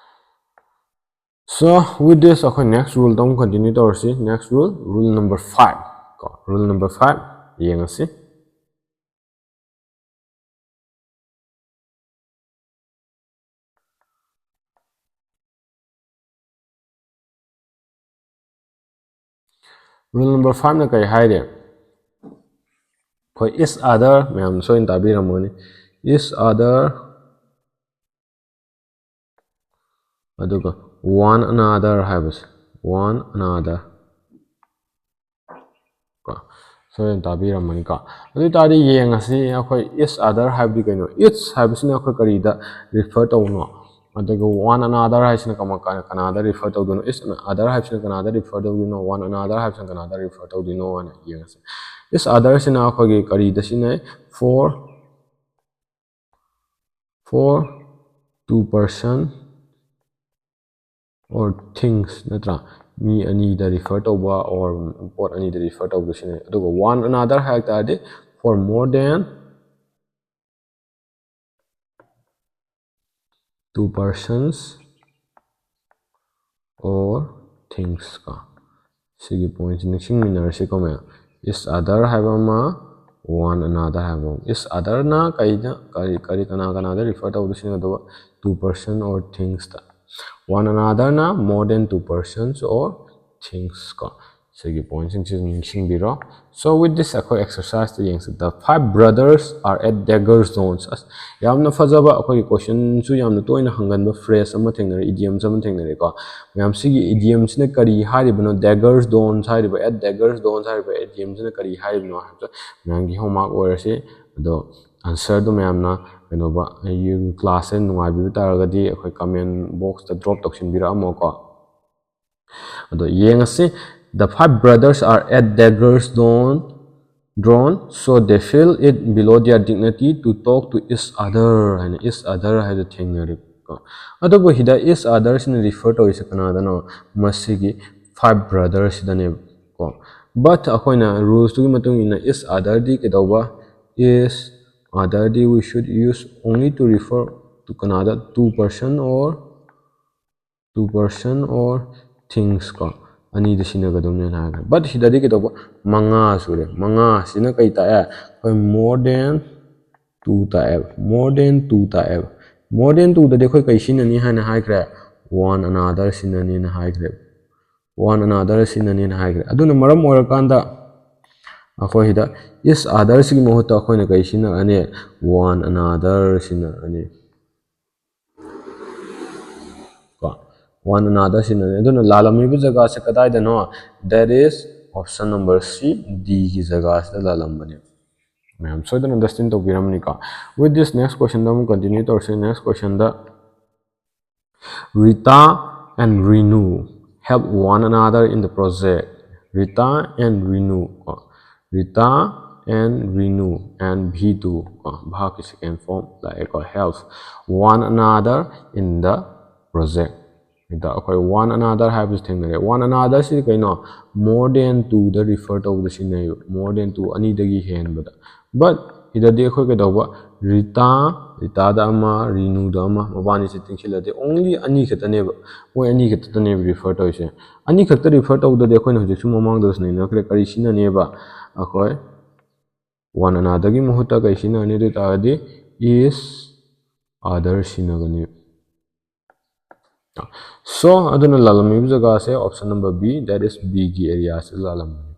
So with this ꯑꯩꯈꯣꯏ next rule ꯗ ꯑꯃꯨꯛ continue ꯇꯧꯔꯁꯤ꯫ Next rule, rule number five ꯀꯣ, rule number five ꯌꯦꯡꯉꯁꯤ꯫ Rule number five ꯅ ꯀꯔꯤ ꯍꯥꯏꯔꯤ? ꯑꯩꯈꯣꯏ each other, ꯃꯌꯥꯝ ꯁꯣꯏꯅ ꯇꯥꯕꯤꯔꯝꯃꯒꯅꯤ, each other ꯑꯗꯨꯒ one another ꯍꯥꯏꯕꯁꯦ, one another ꯀꯣ, ꯁꯣꯏꯗꯅ ꯇꯥꯕꯤꯔꯝꯃꯅꯤꯀꯣ꯫ ꯑꯗꯨ ꯑꯣꯏ ꯇꯥꯔꯗꯤ ꯌꯦꯡꯉꯁꯤ ꯑꯩꯈꯣꯏ each other ꯍꯥꯏꯕꯗꯤ ꯀꯩꯅꯣ? Each ꯍꯥꯏꯕꯁꯤꯅ ꯑꯩꯈꯣꯏ ꯀꯔꯤꯗ refer ꯇꯧꯕꯅꯣ? ꯑꯗꯨꯒ one another ꯍꯥꯏꯁꯤꯅ ꯀꯃ-, ꯀ-, ꯀꯅꯥꯗ refer ꯇꯧꯗꯣꯏꯅꯣ? Each other ꯍꯥꯏꯕꯁꯤꯅ ꯀꯅꯥꯗ refer ꯇꯧꯗꯣꯏꯅꯣ? One another ꯍꯥꯏꯕꯁꯤꯅ ꯀꯅꯥꯗ refer ꯇꯧꯗꯣꯏꯅꯣ ꯍꯥꯏꯅ ꯌꯦꯡꯉꯁꯤ꯫ Each other ꯁꯤꯅ ꯑꯩꯈꯣꯏꯒꯤ ꯀꯔꯤꯗ ꯁꯤꯖꯤꯟꯅꯩ? For, for two person or things, ꯅꯠꯇ꯭ꯔꯥ? ꯃꯤ ꯑꯅꯤꯗ refer ꯇꯧꯕ or ꯄꯣꯠ ꯑꯅꯤꯗ refer ꯇꯧꯕꯗ ꯁꯤꯖꯤꯟꯅꯩ꯫ ꯑꯗꯨꯒ one another ꯍꯥꯏ ꯇꯥꯔꯗꯤ for more than two persons or things ꯀꯣ꯫ ꯁꯤꯒꯤ point ꯁꯤ ꯅꯤꯡꯁꯤꯡꯃꯤꯟꯅꯔꯁꯤꯀꯣ ꯃꯌꯥꯝ꯫ Each other ꯍꯥꯏꯕ ꯑꯃ, One another ꯍꯥꯏꯕ each otherꯅ ꯀꯩꯗ ꯀꯔꯤ ꯀꯔꯤ ꯀꯅꯥ ꯀꯅꯥꯗ refer ꯇꯧꯕꯗ ꯁꯤꯖꯤꯟꯅꯗꯧꯕ? Two person or thingsꯇ꯫ One anotherꯅ more than two persons or things ꯀꯣ꯫ ꯁꯤꯒꯤ pointꯁꯤꯡꯁꯤ ꯅꯤꯡꯁꯤꯡꯕꯤꯔꯣ꯫ So with this ꯑꯩꯈꯣꯏ exerciseꯇ ꯌꯦꯡꯁꯤ꯫ The five brothers are at dagger's dons꯫ ꯑꯁ, ꯌꯥꯝꯅ ꯐꯖꯕ, ꯑꯩꯈꯣꯏꯒꯤ questionꯁꯨ ꯌꯥꯝꯅ ꯇꯣꯏꯅ ꯍꯪꯒꯟꯕ phrase ꯑꯃ ꯊꯦꯡꯅꯔꯦ, idiomꯁ ꯑꯃ ꯊꯦꯡꯅꯔꯦꯀꯣ꯫ ꯃꯌꯥꯝ, ꯁꯤꯒꯤ idiomꯁꯤꯅ ꯀꯔꯤ ꯍꯥꯏꯔꯤꯕꯅꯣ? Dagger's dons ꯍꯥꯏꯔꯤꯕ, at dagger's dons ꯍꯥꯏꯔꯤꯕ idiomꯁꯤꯅ ꯀꯔꯤ ꯍꯥꯏꯔꯤꯕꯅꯣ ꯍꯥꯏꯕꯗꯣ ꯃꯌꯥꯝꯒꯤ homework ꯑꯣꯏꯔꯁꯤ꯫ ꯑꯗꯣ answerꯗꯣ ꯃꯌꯥꯝꯅ ꯀꯩꯅꯣꯕ, ꯑꯩꯒꯤ classꯁꯦ ꯅꯨꯡꯉꯥꯏꯕꯤꯕ ꯇꯥꯔꯒꯗꯤ ꯑꯩꯈꯣꯏ comment boxꯇ drop ꯇꯧꯁꯤꯟꯕꯤꯔꯛꯑꯝꯃꯣꯀꯣ꯫ ꯑꯗꯣ ꯌꯦꯡꯉꯁꯤ꯫ The five brothers are at dagger's don, drawn, so they feel it below their dignity to talk to each other ꯍꯥꯏꯅ each other ꯍꯥꯏꯗꯣ ꯊꯦꯡꯅꯔꯦꯀꯣ꯫ ꯑꯗꯨꯕꯨ ꯁꯤꯗ each otherꯁꯤꯅ refer ꯇꯧꯔꯤꯁꯦ ꯀꯅꯥꯗꯅꯣ? ꯃꯁꯤꯒꯤ five brothersꯁꯤꯗꯅꯦꯕꯀꯣ꯫ But ꯑꯩꯈꯣꯏꯅ rulesꯇꯨꯒꯤ ꯃꯇꯨꯡ ꯏꯟꯅ each otherꯗꯤ ꯀꯩꯗꯧꯕ? Each otherꯗꯤ we should use only to refer to ꯀꯅꯥꯗ? Two person or two person or things ꯀꯣ, ꯑꯅꯤꯗ ꯁꯤꯖꯤꯟꯅꯒꯗꯕꯅꯦꯅ ꯍꯥꯏꯈ꯭ꯔꯦ꯫ But ꯁꯤꯗꯗꯤ ꯀꯩꯗꯧꯕ? ꯃꯉꯥ ꯁꯨꯔꯦ꯫ ꯃꯉꯥꯁꯤꯅ ꯀꯩ ꯇꯥꯛꯑꯦ? ꯑꯩꯈꯣꯏ more than two ꯇꯥꯛꯑꯦꯕ꯫ More than two ꯇꯥꯛꯑꯦꯕ꯫ More than twoꯗꯗꯤ ꯑꯩꯈꯣꯏ ꯀꯩ ꯁꯤꯖꯤꯟꯅꯅꯤ ꯍꯥꯏꯅ ꯍꯥꯏꯈ꯭ꯔꯦ? One another ꯁꯤꯖꯤꯟꯅꯅꯤꯅ ꯍꯥꯏꯈ꯭ꯔꯦ꯫ One another ꯁꯤꯖꯤꯟꯅꯅꯤꯅ ꯍꯥꯏꯈ꯭ꯔꯦ꯫ ꯑꯗꯨꯅ ꯃꯔꯝ ꯑꯣꯏꯔꯀꯥꯟꯗ ꯑꯩꯈꯣꯏ ꯁꯤꯗ each otherꯁꯤꯒꯤ ꯃꯍꯨꯠꯇ ꯑꯩꯈꯣꯏꯅ ꯀꯩ ꯁꯤꯖꯤꯟꯅꯔꯅꯤ? One another ꯁꯤꯖꯤꯟꯅꯔꯅꯤ꯫ ꯀꯣ, one another ꯁꯤꯖꯤꯟꯅꯔꯅꯤ꯫ ꯑꯗꯨꯅ ꯂꯥꯜꯂꯝꯃꯤꯕ ꯖꯒꯥꯁꯦ ꯀꯗꯥꯏꯗꯅꯣ? That is option number C, Dꯒꯤ ꯖꯒꯥꯁꯤꯗ ꯂꯥꯜꯂꯝꯕꯅꯦ꯫ ꯃꯌꯥꯝ ꯁꯣꯏꯗꯅ understand ꯇꯧꯕꯤꯔꯝꯅꯤꯀꯣ꯫ With this, next questionꯗ ꯑꯃꯨꯛ continue ꯇꯧꯔꯁꯤ꯫ Next questionꯗ, Rita and Renu help one another in the project. Rita and Renu ꯀꯣ, Rita and Renu and ꯚꯤꯇꯨ ꯀꯣ, verb ꯀꯤ second form ꯂꯥꯛꯑꯦꯀꯣ, help one another in the project꯫ ꯁꯤꯗ ꯑꯩꯈꯣꯏ one another ꯍꯥꯏꯕꯁꯤ ꯊꯦꯡꯅꯔꯦ꯫ One another ꯁꯤ ꯀꯩꯅꯣ? More than twoꯗ refer ꯇꯧꯕꯗ ꯁꯤꯖꯤꯟꯅꯩꯕ, more than two, ꯑꯅꯤꯗꯒꯤ ꯍꯦꯟꯕꯗ꯫ But ꯁꯤꯗꯗꯤ ꯑꯩꯈꯣꯏ ꯀꯩꯗꯧꯕ? Rita, Ritaꯗ ꯑꯃ, Renuꯗ ꯑꯃ, ꯃꯕꯥꯅꯤꯁꯦ ꯇꯦꯡꯁꯤꯜꯂꯗꯤ only ꯑꯅꯤ ꯈꯛꯇꯅꯦꯕ, ꯃꯣꯏ ꯑꯅꯤ ꯈꯛꯇꯅꯦꯕ refer ꯇꯧꯔꯤꯁꯦ꯫ ꯑꯅꯤ ꯈꯛꯇ refer ꯇꯧꯗ꯭ꯔꯗꯤ ꯑꯩꯈꯣꯏꯅ ꯍꯧꯖꯤꯛꯁꯨ ꯃꯃꯥꯡꯗꯁꯨ ꯅꯩꯅꯈ꯭ꯔꯦ, ꯀꯔꯤ ꯁꯤꯖꯤꯟꯅꯅꯦꯕ? ꯑꯩꯈꯣꯏ one anotherꯒꯤ ꯃꯍꯨꯠꯇ ꯀꯩ ꯁꯤꯖꯤꯟꯅꯒꯅꯤ ꯑꯗꯨ ꯑꯣꯏ ꯇꯥꯔꯒꯗꯤ is other ꯁꯤꯖꯤꯟꯅꯒꯅꯤ꯫ So ꯑꯗꯨꯅ ꯂꯥꯜꯂꯝꯃꯤꯕ ꯖꯒꯥꯁꯦ option number B, that is B ꯒꯤ areaꯁꯤꯗ ꯂꯥꯜꯂꯝꯃꯅꯤ꯫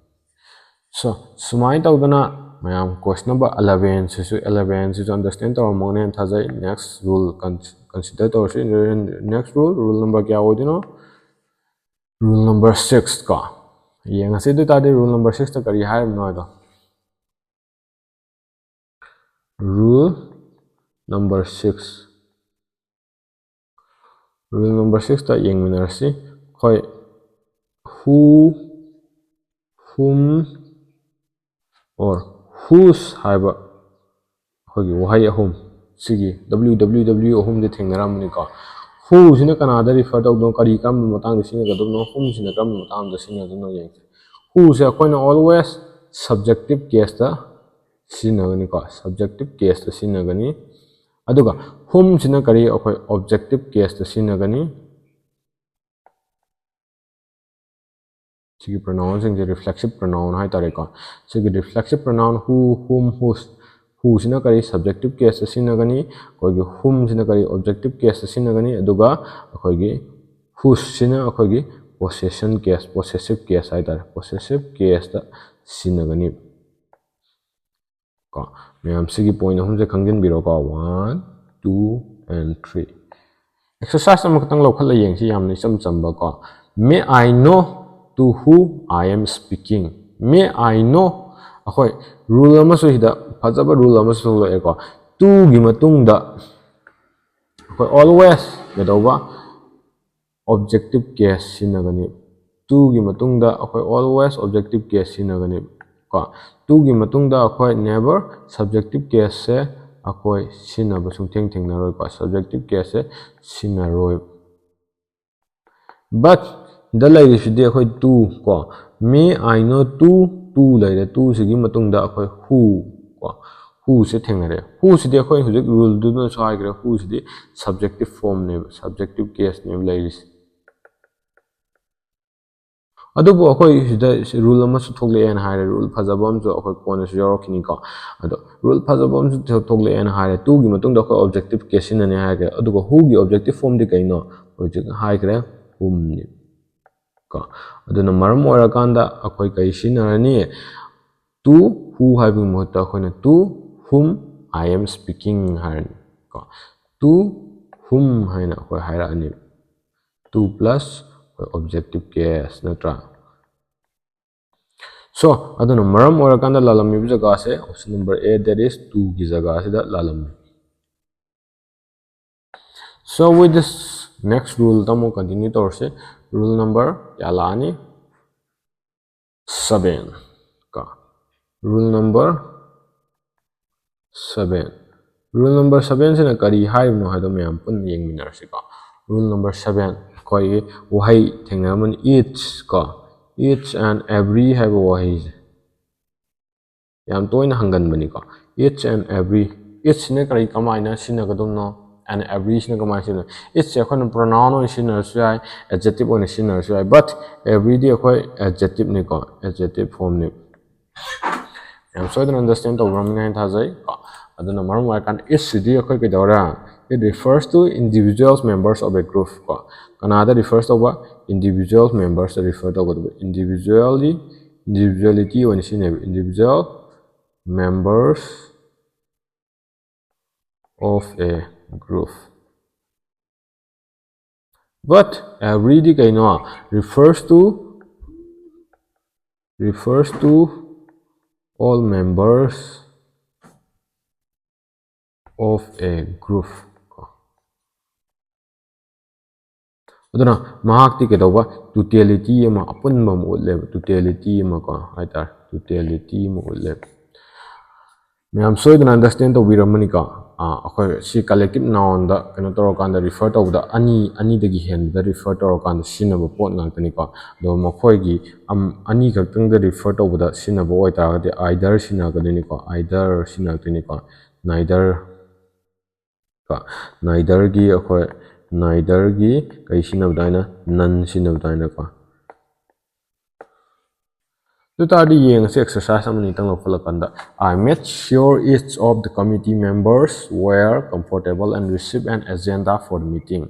So ꯁꯨꯃꯥꯏꯅ ꯇꯧꯗꯅ ꯃꯌꯥꯝ question number eleven ꯁꯤꯁꯨ, eleven ꯁꯤꯁꯨ understand ꯇꯧꯔꯝꯃꯒꯅꯦꯅ ꯊꯥꯖꯩ꯫ Next rule con- consider ꯇꯧꯔꯁꯤ꯫ Next rule, rule number ꯀꯌꯥ ꯑꯣꯏꯗꯣꯏꯅꯣ? Rule number six ꯀꯣ꯫ ꯌꯦꯡꯉꯁꯤ꯫ ꯑꯗꯨ ꯑꯣꯏ ꯇꯥꯔꯗꯤ rule number sixꯇ ꯀꯔꯤ ꯍꯥꯏꯔꯤꯕꯅꯣ ꯍꯥꯏꯗꯣ꯫ Rule number six, rule number sixꯇ ꯌꯦꯡꯃꯤꯟꯅꯔꯁꯤ꯫ ꯑꯩꯈꯣꯏ who, whom or whose ꯍꯥꯏꯕ ꯑꯩꯈꯣꯏꯒꯤ ꯋꯥꯍꯩ ꯑꯍꯨꯝ, ꯁꯤꯒꯤ W W W ꯑꯍꯨꯝꯁꯦ ꯊꯦꯡꯅꯔꯝꯕꯅꯤꯀꯣ꯫ Whoꯁꯤꯅ ꯀꯅꯥꯗ refer ꯇꯧꯗꯣꯏꯅꯣ, ꯀꯔꯤ, ꯀꯔꯝꯕ ꯃꯇꯥꯡꯗ ꯁꯤꯖꯤꯟꯅꯒꯗꯕꯅꯣ, whomꯁꯤꯅ ꯀꯔꯝꯕ ꯃꯇꯥꯡꯗ ꯁꯤꯖꯤꯟꯅꯗꯣꯏꯅꯣ ꯌꯦꯡꯁꯦ꯫ Whoꯁꯦ ꯑꯩꯈꯣꯏꯅ always subjective caseꯇ ꯁꯤꯖꯤꯟꯅꯒꯅꯤꯀꯣ, subjective caseꯇ ꯁꯤꯖꯤꯟꯅꯒꯅꯤ꯫ ꯑꯗꯨꯒ whomꯁꯤꯅ ꯀꯔꯤ, ꯑꯩꯈꯣꯏ objective caseꯇ ꯁꯤꯖꯤꯟꯅꯒꯅꯤ꯫ ꯁꯤꯒꯤ pronounꯁꯤꯡꯁꯦ reflexive pronoun ꯍꯥꯏꯇꯥꯔꯦꯀꯣ꯫ ꯁꯤꯒꯤ reflexive pronoun who, whom, whose, whoꯁꯤꯅ ꯀꯔꯤ, subjective caseꯇ ꯁꯤꯖꯤꯟꯅꯒꯅꯤ, ꯑꯩꯈꯣꯏꯒꯤ whomꯁꯤꯅ ꯀꯔꯤ, objective caseꯇ ꯁꯤꯖꯤꯟꯅꯒꯅꯤ, ꯑꯗꯨꯒ ꯑꯩꯈꯣꯏꯒꯤ whoseꯁꯤꯅ ꯑꯩꯈꯣꯏꯒꯤ possession case, possessive case ꯍꯥꯏꯇꯥꯔꯦ, possessive caseꯇ ꯁꯤꯖꯤꯟꯅꯒꯅꯤ꯫ ꯀꯣ, ꯃꯌꯥꯝ ꯁꯤꯒꯤ point ꯑꯍꯨꯝꯁꯦ ꯈꯪꯖꯤꯟꯕꯤꯔꯣꯀꯣ, one, two and three꯫ Exercise ꯑꯃꯈꯛꯇꯪ ꯂꯧꯈꯠꯂ ꯌꯦꯡꯁꯤ, ꯌꯥꯝꯅ ꯏꯆꯝ ꯆꯝꯕ ꯀꯣ꯫ May I know to who I am speaking? May I know? ꯑꯩꯈꯣꯏ rule ꯑꯃꯁꯨ ꯁꯤꯗ ꯐꯖꯕ rule ꯑꯃꯁꯨ ꯊꯣꯛꯂꯛꯑꯦꯀꯣ꯫ Toꯒꯤ ꯃꯇꯨꯡꯗ ꯑꯩꯈꯣꯏ always ꯀꯩꯗꯧꯕ? Objective case ꯁꯤꯖꯤꯟꯅꯒꯅꯤ꯫ Toꯒꯤ ꯃꯇꯨꯡꯗ ꯑꯩꯈꯣꯏ always objective case ꯁꯤꯖꯤꯟꯅꯒꯅꯤ ꯀꯣ꯫ Toꯒꯤ ꯃꯇꯨꯡꯗ ꯑꯩꯈꯣꯏ never subjective caseꯁꯦ ꯑꯩꯈꯣꯏ ꯁꯤꯖꯤꯟꯅꯕ ꯁꯨꯡꯊꯦꯡ ꯊꯦꯡꯅꯔꯣꯏꯀꯣ꯫ Subjective caseꯁꯦ ꯁꯤꯖꯤꯟꯅꯔꯣꯏ꯫ But ꯗ ꯂꯩꯔꯤꯁꯤꯗꯤ ꯑꯩꯈꯣꯏ to ꯀꯣ꯫ May I know to, to ꯂꯩꯔꯦ꯫ Toꯁꯤꯒꯤ ꯃꯇꯨꯡꯗ ꯑꯩꯈꯣꯏ who ꯀꯣ꯫ Whoꯁꯦ ꯊꯦꯡꯅꯔꯦ꯫ Whoꯁꯤꯗꯤ ꯑꯩꯈꯣꯏ ꯍꯧꯖꯤꯛ ruleꯗꯨꯅꯁꯨ ꯍꯥꯏꯈ꯭ꯔꯦ, whoꯁꯤꯗꯤ subjective formꯅꯦꯕ, subjective caseꯅꯦꯕ ꯂꯩꯔꯤꯁꯦ꯫ ꯑꯗꯨꯕꯨ ꯑꯩꯈꯣꯏ ꯁꯤꯗ ꯔꯨꯜ ꯑꯃꯁꯨ ꯊꯣꯛꯂꯛꯑꯦꯅ ꯍꯥꯏꯔꯦ, ꯔꯨꯜ ꯐꯖꯕ ꯑꯃꯁꯨ ꯑꯩꯈꯣꯏ ꯀꯣꯟꯅꯁꯨ ꯌꯥꯎꯔꯛꯈꯤꯅꯤꯀꯣ꯫ ꯑꯗꯣ ꯔꯨꯜ ꯐꯖꯕ ꯑꯃꯁꯨ ꯊꯣꯛꯂꯛꯑꯦꯅ ꯍꯥꯏꯔꯦ, ꯇꯨꯒꯤ ꯃꯇꯨꯡꯗ ꯑꯩꯈꯣꯏ objective case ꯁꯤꯖꯤꯟꯅꯅꯤ ꯍꯥꯏꯔꯒꯦ꯫ ꯑꯗꯨꯒ who ꯒꯤ objective form ꯗꯤ ꯀꯩꯅꯣ? ꯍꯧꯖꯤꯛ ꯍꯥꯏꯈ꯭ꯔꯦ, whom ꯅꯤ ꯀꯣ꯫ ꯑꯗꯨꯅ ꯃꯔꯝ ꯑꯣꯏꯔꯀꯥꯟꯗ ꯑꯩꯈꯣꯏ ꯀꯩ ꯁꯤꯖꯤꯟꯅꯔꯅꯤ? To who ꯍꯥꯏꯕꯒꯤ ꯃꯍꯨꯠꯇ ꯑꯩꯈꯣꯏꯅ to whom I am speaking ꯍꯥꯏꯔꯅꯤ ꯀꯣ꯫ To whom ꯍꯥꯏꯅ ꯑꯩꯈꯣꯏ ꯍꯥꯏꯔꯛꯑꯅꯤ꯫ To plus ꯑꯩꯈꯣꯏ objective case ꯅꯠꯇ꯭ꯔꯥ? So ꯑꯗꯨꯅ ꯃꯔꯝ ꯑꯣꯏꯔꯀꯥꯟꯗ ꯂꯥꯜꯂꯝꯃꯤꯕ ꯖꯒꯥꯁꯦ option number A, that is to ꯒꯤ ꯖꯒꯥꯁꯤꯗ ꯂꯥꯜꯂꯝꯃꯤ꯫ So with this next rule ꯇ ꯑꯃꯨꯛ continue ꯇꯧꯔꯁꯦ꯫ Rule number ꯀꯌꯥ ꯂꯥꯛꯑꯅꯤ? Seven ꯀꯣ꯫ Rule number seven꯫ Rule number seven ꯁꯤꯅ ꯀꯔꯤ ꯍꯥꯏꯔꯤꯕꯅꯣ ꯍꯥꯏꯗꯣ ꯃꯌꯥꯝ ꯄꯨꯟꯅ ꯌꯦꯡꯃꯤꯟꯅꯔꯁꯤꯀꯣ꯫ Rule number seven, ꯑꯩꯈꯣꯏꯒꯤ ꯋꯥꯍꯩ ꯊꯦꯡꯅꯔꯝꯃꯅꯤ, each ꯀꯣ, each and every ꯍꯥꯏꯕ ꯋꯥꯍꯩꯁꯦ ꯌꯥꯝ ꯇꯣꯏꯅ ꯍꯪꯒꯟꯕꯅꯤꯀꯣ꯫ Each and every, each ꯁꯤꯅ ꯀꯔꯤ, ꯀꯃꯥꯏꯅ ꯁꯤꯖꯤꯟꯅꯒꯗꯕꯅꯣ, and every ꯁꯤꯅ ꯀꯃꯥꯏꯅ ꯁꯤꯖꯤꯟꯅ? Each ꯁꯦ ꯑꯩꯈꯣꯏꯅ pronoun ꯑꯣꯏꯅ ꯁꯤꯖꯤꯟꯅꯔꯁꯨ ꯌꯥꯏ, adjective ꯑꯣꯏꯅ ꯁꯤꯖꯤꯟꯅꯔꯁꯨ ꯌꯥꯏ, but every ꯗꯤ ꯑꯩꯈꯣꯏ adjective ꯅꯤꯀꯣ, adjective form ꯅꯤ꯫ ꯌꯥꯝ ꯁꯣꯏꯗꯅ understand ꯇꯧꯕꯤꯔꯝꯒꯅꯤ ꯍꯥꯏꯅ ꯊꯥꯖꯩ ꯀꯣ꯫ ꯑꯗꯨꯅ ꯃꯔꯝ ꯑꯣꯏꯔꯀꯥꯟꯗ each ꯁꯤꯗꯤ ꯑꯩꯈꯣꯏ ꯀꯩꯗꯧꯔꯦ? It refers to individuals members of a group ꯀꯣ꯫ ꯀꯅꯥꯗ refer ꯇꯧꯕ? Individual members ꯇ refer ꯇꯧꯒꯗꯕ꯫ Individually, individuality ꯑꯣꯏꯅ ꯁꯤꯖꯤꯟꯅꯩꯕ꯫ Individual members of a group꯫ But every ꯗꯤ ꯀꯩꯅꯣ? Refers to, refers to all members of a group꯫ ꯑꯗꯨꯅ ꯃꯍꯥꯛꯇꯤ ꯀꯩꯗꯧꯕ? Totality ꯑꯃ, ꯑꯄꯨꯟꯕ ꯑꯃ ꯎꯠꯂꯦꯕ꯫ Totality ꯑꯃ ꯀꯣ ꯍꯥꯏꯇꯥꯔꯦ, totality ꯑꯃ ꯎꯠꯂꯦꯕ꯫ ꯃꯌꯥꯝ ꯁꯣꯏꯗꯅ understand ꯇꯧꯕꯤꯔꯝꯃꯅꯤꯀꯣ꯫ ꯑꯥ, ꯑꯩꯈꯣꯏ ꯁꯤ collective noun ꯗ ꯀꯩꯅꯣ ꯇꯧꯔꯀꯥꯟꯗ, refer ꯇꯧꯕꯗ ꯑꯅꯤ, ꯑꯅꯤꯗꯒꯤ ꯍꯦꯟꯕꯗ refer ꯇꯧꯔꯀꯥꯟꯗ ꯁꯤꯖꯤꯟꯅꯕ ꯄꯣꯠ ꯉꯥꯛꯇꯅꯤꯀꯣ꯫ ꯑꯗꯣ ꯃꯈꯣꯏꯒꯤ ꯑꯝ-, ꯑꯅꯤ ꯈꯛꯇꯪꯗ refer ꯇꯧꯕꯗ ꯁꯤꯖꯤꯟꯅꯕ ꯑꯣꯏꯇꯥꯔꯒꯗꯤ either ꯁꯤꯖꯤꯟꯅꯒꯗꯣꯏꯅꯤꯀꯣ, either ꯁꯤꯖꯤꯟꯅꯔꯛꯇꯣꯏꯅꯤꯀꯣ, neither ꯀꯣ꯫ Neither ꯒꯤ ꯑꯩꯈꯣꯏ, neither ꯒꯤ ꯀꯩ ꯁꯤꯖꯤꯟꯅꯕꯗ ꯍꯥꯏꯅ? None ꯁꯤꯖꯤꯟꯅꯕꯗ ꯍꯥꯏꯅꯀꯣ꯫ ꯑꯗꯨ ꯇꯥꯔꯗꯤ ꯌꯦꯡꯉꯁꯤ exercise ꯑꯃꯅꯤꯇꯪ ꯂꯧꯈꯠꯂꯀꯥꯟꯗ, "I made sure each of the committee members were comfortable and received an agenda for the meeting."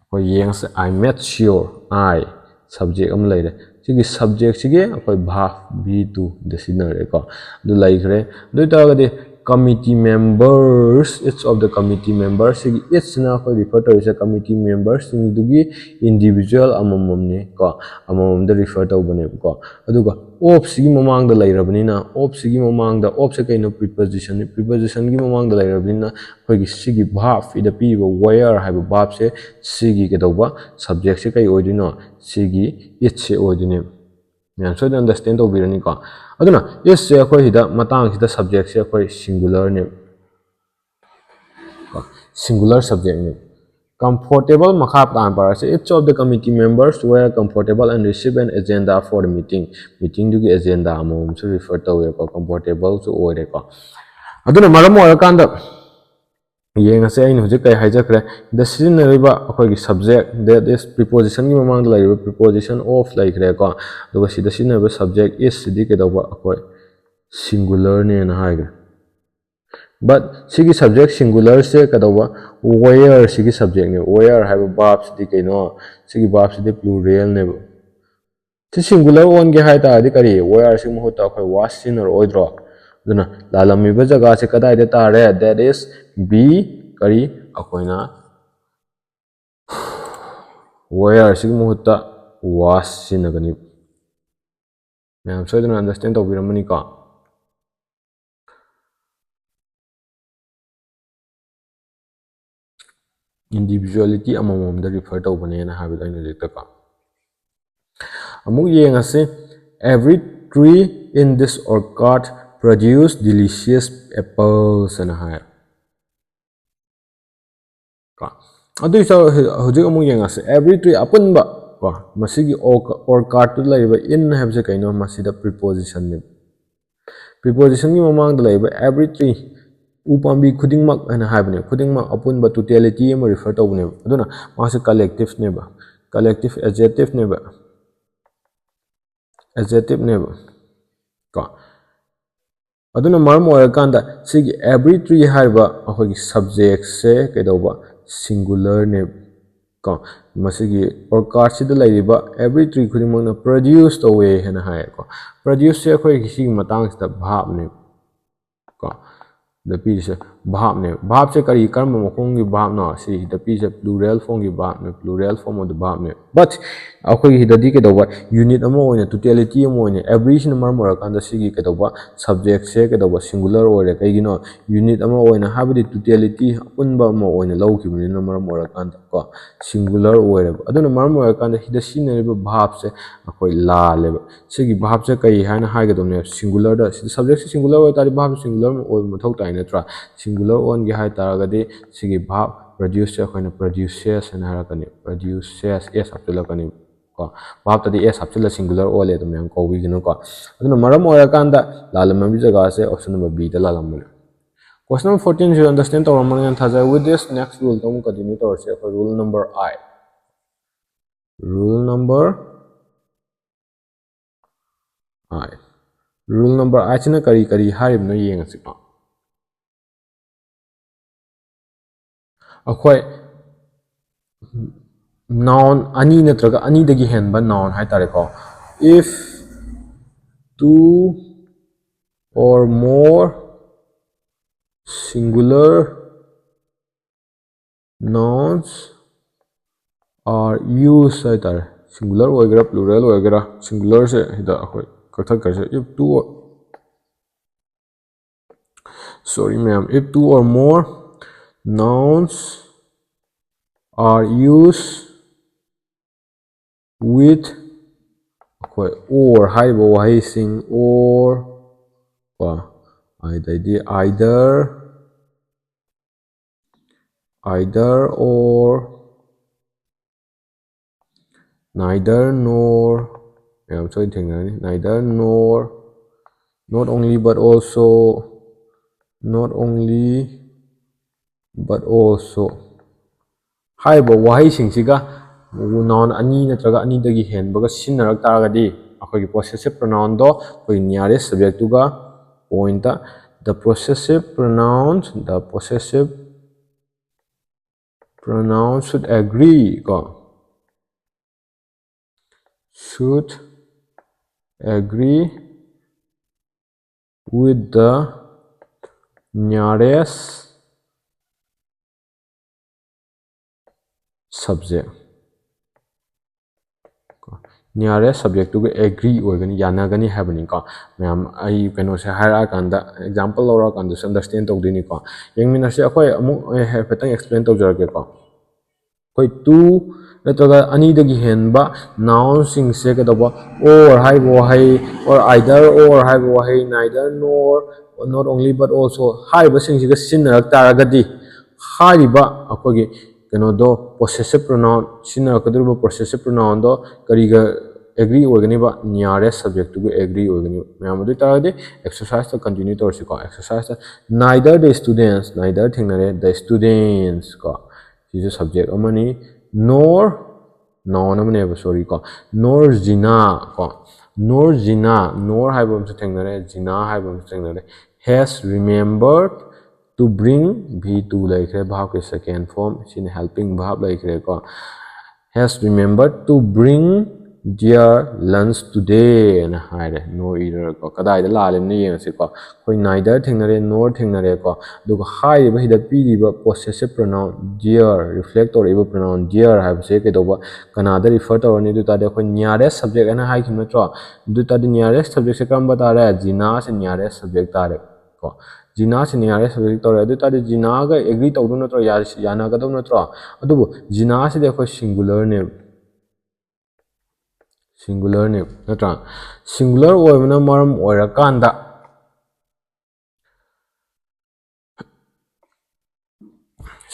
ꯑꯩꯈꯣꯏ ꯌꯦꯡꯉꯁꯤ, "I made sure", I subject ꯑꯃ ꯂꯩꯔꯦ꯫ ꯁꯤꯒꯤ subjectꯁꯤꯒꯤ ꯑꯩꯈꯣꯏ verb be to ꯗ ꯁꯤꯖꯤꯟꯅꯔꯦꯀꯣ꯫ ꯑꯗꯨ ꯂꯩꯈ꯭ꯔꯦ꯫ ꯑꯗꯨ ꯑꯣꯏꯇꯥꯔꯒꯗꯤ committee members, each of the committee members, ꯁꯤꯒꯤ each ꯁꯤꯅ ꯑꯩꯈꯣꯏ refer ꯇꯧꯔꯤꯁꯦ committee membersꯁꯤꯡꯗꯨꯒꯤ individual ꯑꯃꯃꯝꯅꯤ ꯀꯣ, ꯑꯃꯃꯝꯗ refer ꯇꯧꯕꯅꯦꯕꯀꯣ꯫ ꯑꯗꯨꯒ of ꯁꯤꯒꯤ ꯃꯃꯥꯡꯗ ꯂꯩꯔꯕꯅꯤꯅ, of ꯁꯤꯒꯤ ꯃꯃꯥꯡꯗ, of ꯁꯦ ꯀꯩꯅꯣ? Preposition ꯅꯤ꯫ Prepositionꯒꯤ ꯃꯃꯥꯡꯗ ꯂꯩꯔꯕꯅꯤꯅ ꯑꯩꯈꯣꯏꯒꯤ ꯁꯤꯒꯤ verb ꯁꯤꯗ ꯄꯤꯔꯤꯕ were ꯍꯥꯏꯕ verbꯁꯦ ꯁꯤꯒꯤ ꯀꯩꯗꯧꯕ? Subjectꯁꯦ ꯀꯩ ꯑꯣꯏꯗꯣꯏꯅꯣ? ꯁꯤꯒꯤ each ꯁꯦ ꯑꯣꯏꯗꯣꯏꯅꯦꯕ꯫ ꯃꯌꯥꯝ ꯁꯣꯏꯗꯅ understand ꯇꯧꯕꯤꯔꯅꯤꯀꯣ꯫ ꯑꯗꯨꯅ each ꯁꯦ ꯑꯩꯈꯣꯏ ꯁꯤꯗ ꯃꯇꯥꯡꯁꯤꯗ subjectꯁꯦ ꯑꯩꯈꯣꯏ singularꯅꯦꯕ꯫ Singular subjectꯅꯦꯕ꯫ Comfortable ꯃꯈꯥ ꯇꯥꯅ ꯄꯥꯔꯁꯦ꯫ "Each of the committee members were comfortable and received an agenda for the meeting." Meetingꯗꯨꯒꯤ agenda ꯑꯃꯃꯝꯁꯨ refer ꯇꯧꯋꯦꯀꯣ, comfortableꯁꯨ ꯑꯣꯏꯔꯦꯀꯣ꯫ ꯑꯗꯨꯅ ꯃꯔꯝ ꯑꯣꯏꯔꯀꯥꯟꯗ ꯌꯦꯡꯉꯁꯦ, ꯑꯩꯅ ꯍꯧꯖꯤꯛ ꯀꯩ ꯍꯥꯏꯖꯈ꯭ꯔꯦ, ꯗ ꯁꯤꯖꯤꯟꯅꯔꯤꯕ ꯑꯩꯈꯣꯏꯒꯤ subject, that is prepositionꯒꯤ ꯃꯃꯥꯡꯗ ꯂꯩꯔꯤꯕ preposition of ꯂꯩꯈ꯭ꯔꯦꯀꯣ꯫ ꯑꯗꯨꯒ ꯁꯤꯗ ꯁꯤꯖꯤꯟꯅꯔꯤꯕ subject is ꯁꯤꯗꯤ ꯀꯩꯗꯧꯕ? ꯑꯩꯈꯣꯏ singularꯅꯦꯅ ꯍꯥꯏꯈ꯭ꯔꯦ꯫ But ꯁꯤꯒꯤ subject singularꯁꯦ ꯀꯩꯗꯧꯕ? Were ꯁꯤꯒꯤ subjectꯅꯦ꯫ Were ꯍꯥꯏꯕ verbꯁꯤꯗꯤ ꯀꯩꯅꯣ? ꯁꯤꯒꯤ verbꯁꯤꯗꯤ pluralꯅꯦꯕ꯫ ꯁꯤ singular ꯑꯣꯟꯒꯦ ꯍꯥꯏ ꯇꯥꯔꯗꯤ ꯀꯔꯤ? Wereꯁꯤ ꯃꯍꯨꯠꯇ ꯑꯩꯈꯣꯏ was ꯁꯤꯖꯤꯟꯅꯔꯛꯑꯣꯏꯗ꯭ꯔꯣ? ꯑꯗꯨꯅ ꯂꯥꯜꯂꯝꯃꯤꯕ ꯖꯒꯥꯁꯦ ꯀꯗꯥꯏꯗ ꯇꯥꯔꯦ? That is be ꯀꯔꯤ? ꯑꯩꯈꯣꯏꯅ wereꯁꯤꯒꯤ ꯃꯍꯨꯠꯇ was ꯁꯤꯖꯤꯟꯅꯒꯅꯤ꯫ ꯃꯌꯥꯝ ꯁꯣꯏꯗꯅ understand ꯇꯧꯕꯤꯔꯝꯃꯅꯤꯀꯣ? Individuality ꯑꯃꯃꯝꯗ refer ꯇꯧꯕꯅꯦꯅ ꯍꯥꯏꯕꯗꯣ ꯑꯩꯅ ꯍꯧꯖꯤꯛꯇꯀꯣ꯫ ꯑꯃꯨꯛ ꯌꯦꯡꯉꯁꯤ꯫ "Every tree in this orchard produce delicious apples" ꯍꯥꯏꯅ ꯍꯥꯏ꯫ ꯀꯣ꯫ ꯑꯗꯨꯏ ꯆꯧ-, ꯍꯧꯖꯤꯛ ꯑꯃꯨꯛ ꯌꯦꯡꯉꯁꯤ꯫ Every tree, ꯑꯄꯨꯟꯕ, ꯀꯣ, ꯃꯁꯤꯒꯤ orch-, orchardꯇ ꯂꯩꯔꯤꯕ in ꯍꯥꯏꯕꯁꯦ ꯀꯩꯅꯣ? ꯃꯁꯤꯗ prepositionꯅꯦꯕ꯫ Prepositionꯒꯤ ꯃꯃꯥꯡꯗ ꯂꯩꯔꯤꯕ every tree, ꯎ ꯄꯥꯝꯕꯤ ꯈꯨꯗꯤꯡꯃꯛ ꯍꯥꯏꯅ ꯍꯥꯏꯕꯅꯦ꯫ ꯈꯨꯗꯤꯡꯃꯛ, ꯑꯄꯨꯟꯕ, totality ꯑꯃ refer ꯇꯧꯕꯅꯦꯕ꯫ ꯑꯗꯨꯅ ꯃꯥꯁꯦ collectiveꯅꯦꯕ, collective adjectiveꯅꯦꯕ꯫ ꯑꯦꯗꯖꯦꯛꯇꯤꯚꯅꯦꯕ ꯀꯣ꯫ ꯑꯗꯨꯅ ꯃꯔꯝ ꯑꯣꯏꯔꯀꯥꯟꯗ ꯁꯤꯒꯤ every tree ꯍꯥꯏꯔꯤꯕ ꯑꯩꯈꯣꯏꯒꯤ ꯁꯕꯖꯦꯛꯁꯦ ꯀꯩꯗꯧꯕ? ꯁꯤꯡꯒꯨꯂꯔꯅꯦꯕ ꯀꯣ꯫ ꯃꯁꯤꯒꯤ ꯑꯣꯔꯀꯥꯔꯠꯁꯤꯗ ꯂꯩꯔꯤꯕ every tree ꯈꯨꯗꯤꯡꯃꯛꯅ ꯄ꯭ꯔꯗ꯭ꯌꯨꯁ ꯇꯧꯋꯦ ꯍꯥꯏꯅ ꯍꯥꯏꯌꯦꯀꯣ꯫ ꯄ꯭ꯔꯗ꯭ꯌꯨꯁꯁꯦ ꯑꯩꯈꯣꯏꯒꯤ ꯁꯤꯒꯤ ꯃꯇꯥꯡꯁꯤꯗ ꯚꯥꯔꯕꯅꯦꯕ ꯀꯣ꯫ ꯁꯤꯗ ꯄꯤꯔꯤꯁꯦ ꯚꯥꯔꯕꯅꯦꯕ꯫ ꯚꯥꯔꯕꯁꯦ ꯀꯔꯤ, ꯀꯔꯝꯕ ꯃꯈꯣꯡꯒꯤ ꯚꯥꯔꯕꯅꯣ? ꯁꯤꯁꯤꯗ ꯄꯤꯔꯤꯁꯦ plural formꯒꯤ ꯚꯥꯔꯕꯅꯦ, plural form of the verb ꯅꯦ꯫ But ꯑꯩꯈꯣꯏꯒꯤ ꯁꯤꯗꯗꯤ ꯀꯩꯗꯧꯕ? ꯌꯨꯅꯤꯠ ꯑꯃ ꯑꯣꯏꯅ, ꯇꯣꯇꯦꯂꯤꯇꯤ ꯑꯃ ꯑꯣꯏꯅ, every ꯁꯤꯅ ꯃꯔꯝ ꯑꯣꯏꯔꯀꯥꯟꯗ ꯁꯤꯒꯤ ꯀꯩꯗꯧꯕ? ꯁꯕꯖꯦꯛꯁꯦ ꯀꯩꯗꯧꯕ? ꯁꯤꯡꯒꯨꯂꯔ ꯑꯣꯏꯔꯦ꯫ ꯀꯩꯒꯤꯅꯣ? ꯌꯨꯅꯤꯠ ꯑꯃ ꯑꯣꯏꯅ ꯍꯥꯏꯕꯗꯤ ꯇꯣꯇꯦꯂꯤꯇꯤ, ꯑꯄꯨꯟꯕ ꯑꯃ ꯑꯣꯏꯅ ꯂꯧꯈꯤꯕꯅꯤꯅ ꯃꯔꯝ ꯑꯣꯏꯔꯀꯥꯟꯗ ꯀꯣ, ꯁꯤꯡꯒꯨꯂꯔ ꯑꯣꯏꯔꯦꯕ꯫ ꯑꯗꯨꯅ ꯃꯔꯝ ꯑꯣꯏꯔꯀꯥꯟꯗ ꯁꯤꯗ ꯁꯤꯖꯤꯟꯅꯔꯤꯕ ꯚꯥꯔꯕꯁꯦ ꯑꯩꯈꯣꯏ ꯂꯥꯜꯂꯦꯕ꯫ ꯁꯤꯒꯤ ꯚꯥꯔꯕꯁꯦ ꯀꯔꯤ ꯍꯥꯏꯅ ꯍꯥꯏꯒꯗꯕꯅꯦꯕ? ꯁꯤꯡꯒꯨꯂꯔꯗ, ꯁꯤꯗ ꯁꯕꯖꯦꯛꯁꯦ ꯁꯤꯡꯒꯨꯂꯔ ꯑꯣꯏꯇꯥꯔꯗꯤ ꯚꯥꯔꯕꯁꯦ ꯁꯤꯡꯒꯨꯂꯔ ꯑꯣꯏꯕ ꯃꯊꯧ ꯇꯥꯏ ꯅꯠꯇ꯭ꯔꯥ? ꯁꯤꯡꯒꯨꯂꯔ ꯑꯣꯟꯒꯦ ꯍꯥꯏ ꯇꯥꯔꯒꯗꯤ ꯁꯤꯒꯤ ꯚꯥꯔꯕ ꯄ꯭ꯔꯗ꯭ꯌꯨꯁꯁꯦ ꯑꯩꯈꯣꯏꯅ ꯄ꯭ꯔꯗ꯭ꯌꯨꯁꯦꯁ ꯍꯥꯏꯅ ꯍꯥꯏꯔꯛꯀꯅꯤ꯫ ꯄ꯭ꯔꯗ꯭ꯌꯨꯁꯦꯁ, ꯑꯦꯁ ꯍꯥꯞꯆꯤꯜꯂꯛꯀꯅꯤ ꯀꯣ꯫ ꯚꯥꯔꯕꯇꯗꯤ ꯑꯦꯁ ꯍꯥꯞꯆꯤꯜꯂ ꯁꯤꯡꯒꯨꯂꯔ ꯑꯣꯜꯂꯦ ꯑꯗꯨꯝ ꯃꯌꯥꯝ ꯀꯧꯕꯤꯒꯅꯨꯀꯣ꯫ ꯑꯗꯨꯅ ꯃꯔꯝ ꯑꯣꯏꯔꯀꯥꯟꯗ ꯂꯥꯜꯂꯝꯃꯕꯒꯤ ꯖꯒꯥꯁꯦ option number B ꯗ ꯂꯥꯜꯂꯝꯕꯅꯦ꯫ Question number fourteen ꯁꯤꯁꯨ understand ꯇꯧꯔꯝꯃꯅꯤꯅ ꯊꯥꯖꯩ꯫ With this, next rule ꯗ ꯑꯃꯨꯛ continue ꯇꯧꯔꯁꯦ ꯑꯩꯈꯣꯏ, rule number I꯫ Rule number I꯫ Rule number I ꯁꯤꯅ ꯀꯔꯤ ꯀꯔꯤ ꯍꯥꯏꯔꯤꯕꯅꯣ ꯌꯦꯡꯉꯁꯤꯀꯣ꯫ ꯑꯩꯈꯣꯏ noun ꯑꯅꯤ ꯅꯠꯇ꯭ꯔꯒ ꯑꯅꯤꯗꯒꯤ ꯍꯦꯟꯕ noun ꯍꯥꯏꯇꯥꯔꯦꯀꯣ꯫ If two or more singular nouns are used ꯍꯥꯏꯇꯥꯔꯦ꯫ ꯁꯤꯡꯒꯨꯂꯔ ꯑꯣꯏꯒꯦꯔꯥ, plural ꯑꯣꯏꯒꯦꯔꯥ, ꯁꯤꯡꯒꯨꯂꯔꯁꯦ ꯁꯤꯗ ꯑꯩꯈꯣꯏ ꯀꯛꯊꯠꯈ꯭ꯔꯁꯦ꯫ If two, sorry ꯃꯌꯥꯝ, if two or more nouns are used with ꯑꯩꯈꯣꯏ or ꯍꯥꯏꯔꯤꯕ ꯋꯥꯍꯩꯁꯤꯡ, or ꯀꯣ, ꯑꯗꯩꯗꯤ either, either or, neither nor, ꯃꯌꯥꯝ ꯁꯣꯏ ꯊꯦꯡꯅꯔꯅꯤ꯫ Neither nor, not only but also, not only but also ꯍꯥꯏꯔꯤꯕ ꯋꯥꯍꯩꯁꯤꯡꯁꯤꯒ noun ꯑꯅꯤ ꯅꯠꯇ꯭ꯔꯒ ꯑꯅꯤꯗꯒꯤ ꯍꯦꯟꯕꯒ ꯁꯤꯖꯤꯟꯅꯔꯛ ꯇꯥꯔꯒꯗꯤ ꯑꯩꯈꯣꯏꯒꯤ possessive pronounꯗꯣ ꯑꯩꯈꯣꯏꯒꯤ nearest subjectꯇꯨꯒ point, the possessive pronouns, the possessive pronoun should agree ꯀꯣ, should agree with the nearest subject꯫ Nearest subjectꯇꯨꯒ agree ꯑꯣꯏꯒꯅꯤ, ꯌꯥꯅꯒꯅꯤ ꯍꯥꯏꯕꯅꯤꯀꯣ꯫ ꯃꯌꯥꯝ, ꯑꯩ ꯀꯩꯅꯣꯁꯦ ꯍꯥꯏꯔꯛꯑꯀꯥꯟꯗ, example ꯂꯧꯔꯛꯑꯀꯥꯟꯗꯁꯨ understand ꯇꯧꯗꯣꯏꯅꯤꯀꯣ꯫ ꯌꯦꯡꯃꯤꯟꯅꯁꯤ꯫ ꯑꯩꯈꯣꯏ ꯑꯃꯨꯛ, ꯑꯦ, ꯍꯥꯏꯐꯦꯠꯇꯪ explain ꯇꯧꯖꯔꯛꯀꯦꯀꯣ꯫ ꯑꯩꯈꯣꯏ two ꯅꯠꯇ꯭ꯔꯒ ꯑꯅꯤꯗꯒꯤ ꯍꯦꯟꯕ nounꯁꯤꯡꯁꯦ ꯀꯩꯗꯧꯕ, or ꯍꯥꯏꯕ ꯋꯥꯍꯩ, or either or ꯍꯥꯏꯕ ꯋꯥꯍꯩ, neither nor, not only but also ꯍꯥꯏꯔꯤꯕꯁꯤꯡꯁꯤꯒ ꯁꯤꯖꯤꯟꯅꯔꯛ ꯇꯥꯔꯒꯗꯤ, ꯍꯥꯏꯔꯤꯕ ꯑꯩꯈꯣꯏꯒꯤ ꯀꯩꯅꯣꯗꯣ, possessive pronoun ꯁꯤꯖꯤꯟꯅꯔꯛꯀꯗꯧꯔꯤꯕ possessive pronounꯗꯣ ꯀꯔꯤꯒ agree ꯑꯣꯏꯒꯅꯤꯕ? Nearest subjectꯇꯨꯒ agree ꯑꯣꯏꯒꯅꯤꯕ꯫ ꯃꯌꯥꯝ, ꯑꯗꯨ ꯑꯣꯏꯇꯥꯔꯒꯗꯤ exerciseꯇ continue ꯇꯧꯔꯁꯤꯀꯣ꯫ Exerciseꯇ neither the students, neither ꯊꯦꯡꯅꯔꯦ, the students ꯀꯣ, ꯁꯤꯁꯨ subject ꯑꯃꯅꯤ, nor, noun ꯑꯃꯅꯦꯕ, sorry ꯀꯣ, nor Zina ꯀꯣ, nor Zina, nor ꯍꯥꯏꯕ ꯑꯃꯁꯨ ꯊꯦꯡꯅꯔꯦ, Zina ꯍꯥꯏꯕ ꯑꯃꯁꯨ ꯊꯦꯡꯅꯔꯦ, has remembered to bring, V two ꯂꯩꯈ꯭ꯔꯦ, verbꯀꯤ second form, ꯁꯤꯅ helping verb ꯂꯩꯈ꯭ꯔꯦꯀꯣ꯫ Has remembered to bring their lunch today ꯅ ꯍꯥꯏꯔꯦ, nor either ꯀꯣ꯫ ꯀꯗꯥꯏꯗ ꯂꯥꯜꯂꯤꯕꯅꯣ ꯌꯦꯡꯉꯁꯤꯀꯣ꯫ ꯑꯩꯈꯣꯏ neither ꯊꯦꯡꯅꯔꯦ, nor ꯊꯦꯡꯅꯔꯦꯀꯣ꯫ ꯑꯗꯨꯒ ꯍꯥꯏꯔꯤꯕ ꯁꯤꯗ ꯄꯤꯔꯤꯕ possessive pronoun their, reflect ꯇꯧꯔꯛꯏꯕ pronoun their ꯍꯥꯏꯕꯁꯦ ꯀꯩꯗꯧꯕ, ꯀꯅꯥꯗ refer ꯇꯧꯔꯅꯤ? ꯑꯗꯨ ꯇꯥꯔꯗꯤ ꯑꯩꯈꯣꯏ nearest subject ꯍꯥꯏꯅ ꯍꯥꯏꯈꯤꯕ ꯅꯠꯇ꯭ꯔꯣ? ꯑꯗꯨ ꯇꯥꯔꯗꯤ nearest subjectꯁꯦ ꯀꯔꯝꯕ ꯇꯥꯔꯦ? Zinaꯁꯦ nearest subject ꯇꯥꯔꯦ꯫ ꯀꯣ, Zinaꯁꯤ nearest subject ꯇꯧꯔꯦ꯫ ꯑꯗꯨ ꯑꯣꯏ ꯇꯥꯔꯗꯤ Zinaꯒ agree ꯇꯧꯗꯧ ꯅꯠꯇ꯭ꯔꯣ? ꯌꯥ-, ꯌꯥꯅꯒꯗꯧ ꯅꯠꯇ꯭ꯔꯣ? ꯑꯗꯨꯕꯨ Zinaꯁꯤꯗꯤ ꯑꯩꯈꯣꯏ singularꯅꯦꯕ꯫ Singularꯅꯦꯕ, ꯅꯠꯇ꯭ꯔꯥ? Singular ꯑꯣꯏꯕꯅ ꯃꯔꯝ ꯑꯣꯏꯔꯀꯥꯟꯗ,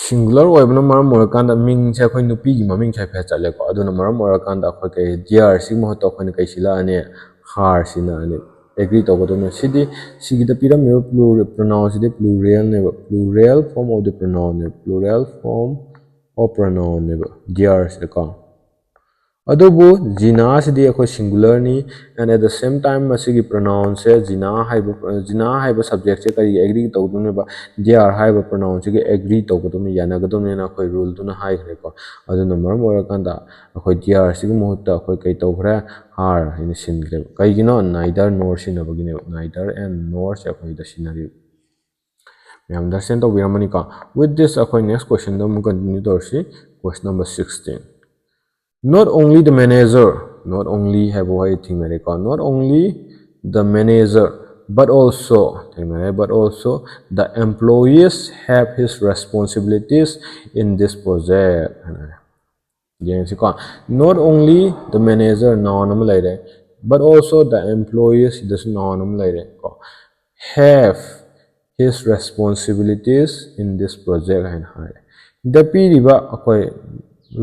singular ꯑꯣꯏꯕꯅ ꯃꯔꯝ ꯑꯣꯏꯔꯀꯥꯟꯗ ꯃꯤꯡꯁꯦ ꯑꯩꯈꯣꯏ ꯅꯨꯄꯤꯒꯤ ꯃꯃꯤꯡꯁꯦ ꯍꯥꯏꯐꯦꯠ ꯆꯠꯂꯦꯀꯣ꯫ ꯑꯗꯨꯅ ꯃꯔꯝ ꯑꯣꯏꯔꯀꯥꯟꯗ ꯑꯩꯈꯣꯏ ꯀꯩ, their ꯁꯤ ꯃꯍꯨꯠꯇ ꯑꯩꯈꯣꯏꯅ ꯀꯩ ꯁꯤꯜꯂꯛꯑꯅꯤ? Her ꯁꯤꯜꯂꯛꯑꯅꯤ꯫ Agree ꯇꯧꯒꯗꯧꯅꯦ꯫ CD, ꯁꯤꯒꯤꯗ ꯄꯤꯔꯝꯃꯤꯕ plu-, pronounꯁꯤꯗꯤ pluralꯅꯦꯕ, plural form of the pronounꯅꯦꯕ, plural form of pronounꯅꯦꯕ, theirꯁꯦꯀꯣ꯫ ꯑꯗꯨꯕꯨ ꯖꯤꯅꯥꯁꯤꯗꯤ ꯑꯩꯈꯣꯏ singularꯅꯤ, and at the same time ꯃꯁꯤꯒꯤ pronounꯁꯦ ꯖꯤꯅꯥ ꯍꯥꯏꯕ, ꯖꯤꯅꯥ ꯍꯥꯏꯕ subjectꯁꯦ ꯀꯔꯤꯒꯤ agree ꯇꯧꯗꯣꯏꯅꯦꯕ? There ꯍꯥꯏꯕ pronounꯁꯤꯒ agree ꯇꯧꯒꯗꯕꯅꯤ, ꯌꯥꯅꯒꯗꯕꯅꯤꯅ ꯑꯩꯈꯣꯏ ruleꯗꯨꯅ ꯍꯥꯏꯈ꯭ꯔꯦꯀꯣ꯫ ꯑꯗꯨꯅ ꯃꯔꯝ ꯑꯣꯏꯔꯀꯥꯟꯗ ꯑꯩꯈꯣꯏ thereꯁꯤꯒꯤ ꯃꯍꯨꯠꯇ ꯑꯩꯈꯣꯏ ꯀꯩ ꯇꯧꯈ꯭ꯔꯦ? Are ꯍꯥꯏꯅ ꯁꯤꯟꯈ꯭ꯔꯦꯕ꯫ ꯀꯩꯒꯤꯅꯣ? Neither nor ꯁꯤꯖꯤꯟꯅꯕꯒꯤꯅꯦꯕ꯫ Neither and norꯁꯦ ꯑꯩꯈꯣꯏꯗ ꯁꯤꯖꯤꯟꯅꯔꯤꯕ꯫ ꯃꯌꯥꯝ understand ꯇꯧꯕꯤꯔꯝꯃꯅꯤꯀꯣ꯫ With this ꯑꯩꯈꯣꯏ next questionꯗ ꯑꯃꯨꯛ continue ꯇꯧꯔꯁꯤ꯫ Question number sixteen. Not only the manager, not only ꯍꯥꯏꯕ ꯋꯥꯍꯩ ꯊꯦꯡꯅꯔꯦꯀꯣ꯫ Not only the manager, but also, ꯊꯦꯡꯅꯔꯦ, but also the employees have his responsibilities in this project ꯍꯥꯏꯅ ꯍꯥꯏ꯫ ꯌꯦꯡꯁꯤꯀꯣ꯫ Not only the manager, noun ꯑꯃ ꯂꯩꯔꯦ, but also the employees, ꯁꯤꯗꯁꯨ noun ꯑꯃ ꯂꯩꯔꯦ ꯀꯣ꯫ Have his responsibilities in this project ꯍꯥꯏꯅ ꯍꯥꯏꯔꯦ꯫ ꯁꯤꯗ ꯄꯤꯔꯤꯕ ꯑꯩꯈꯣꯏ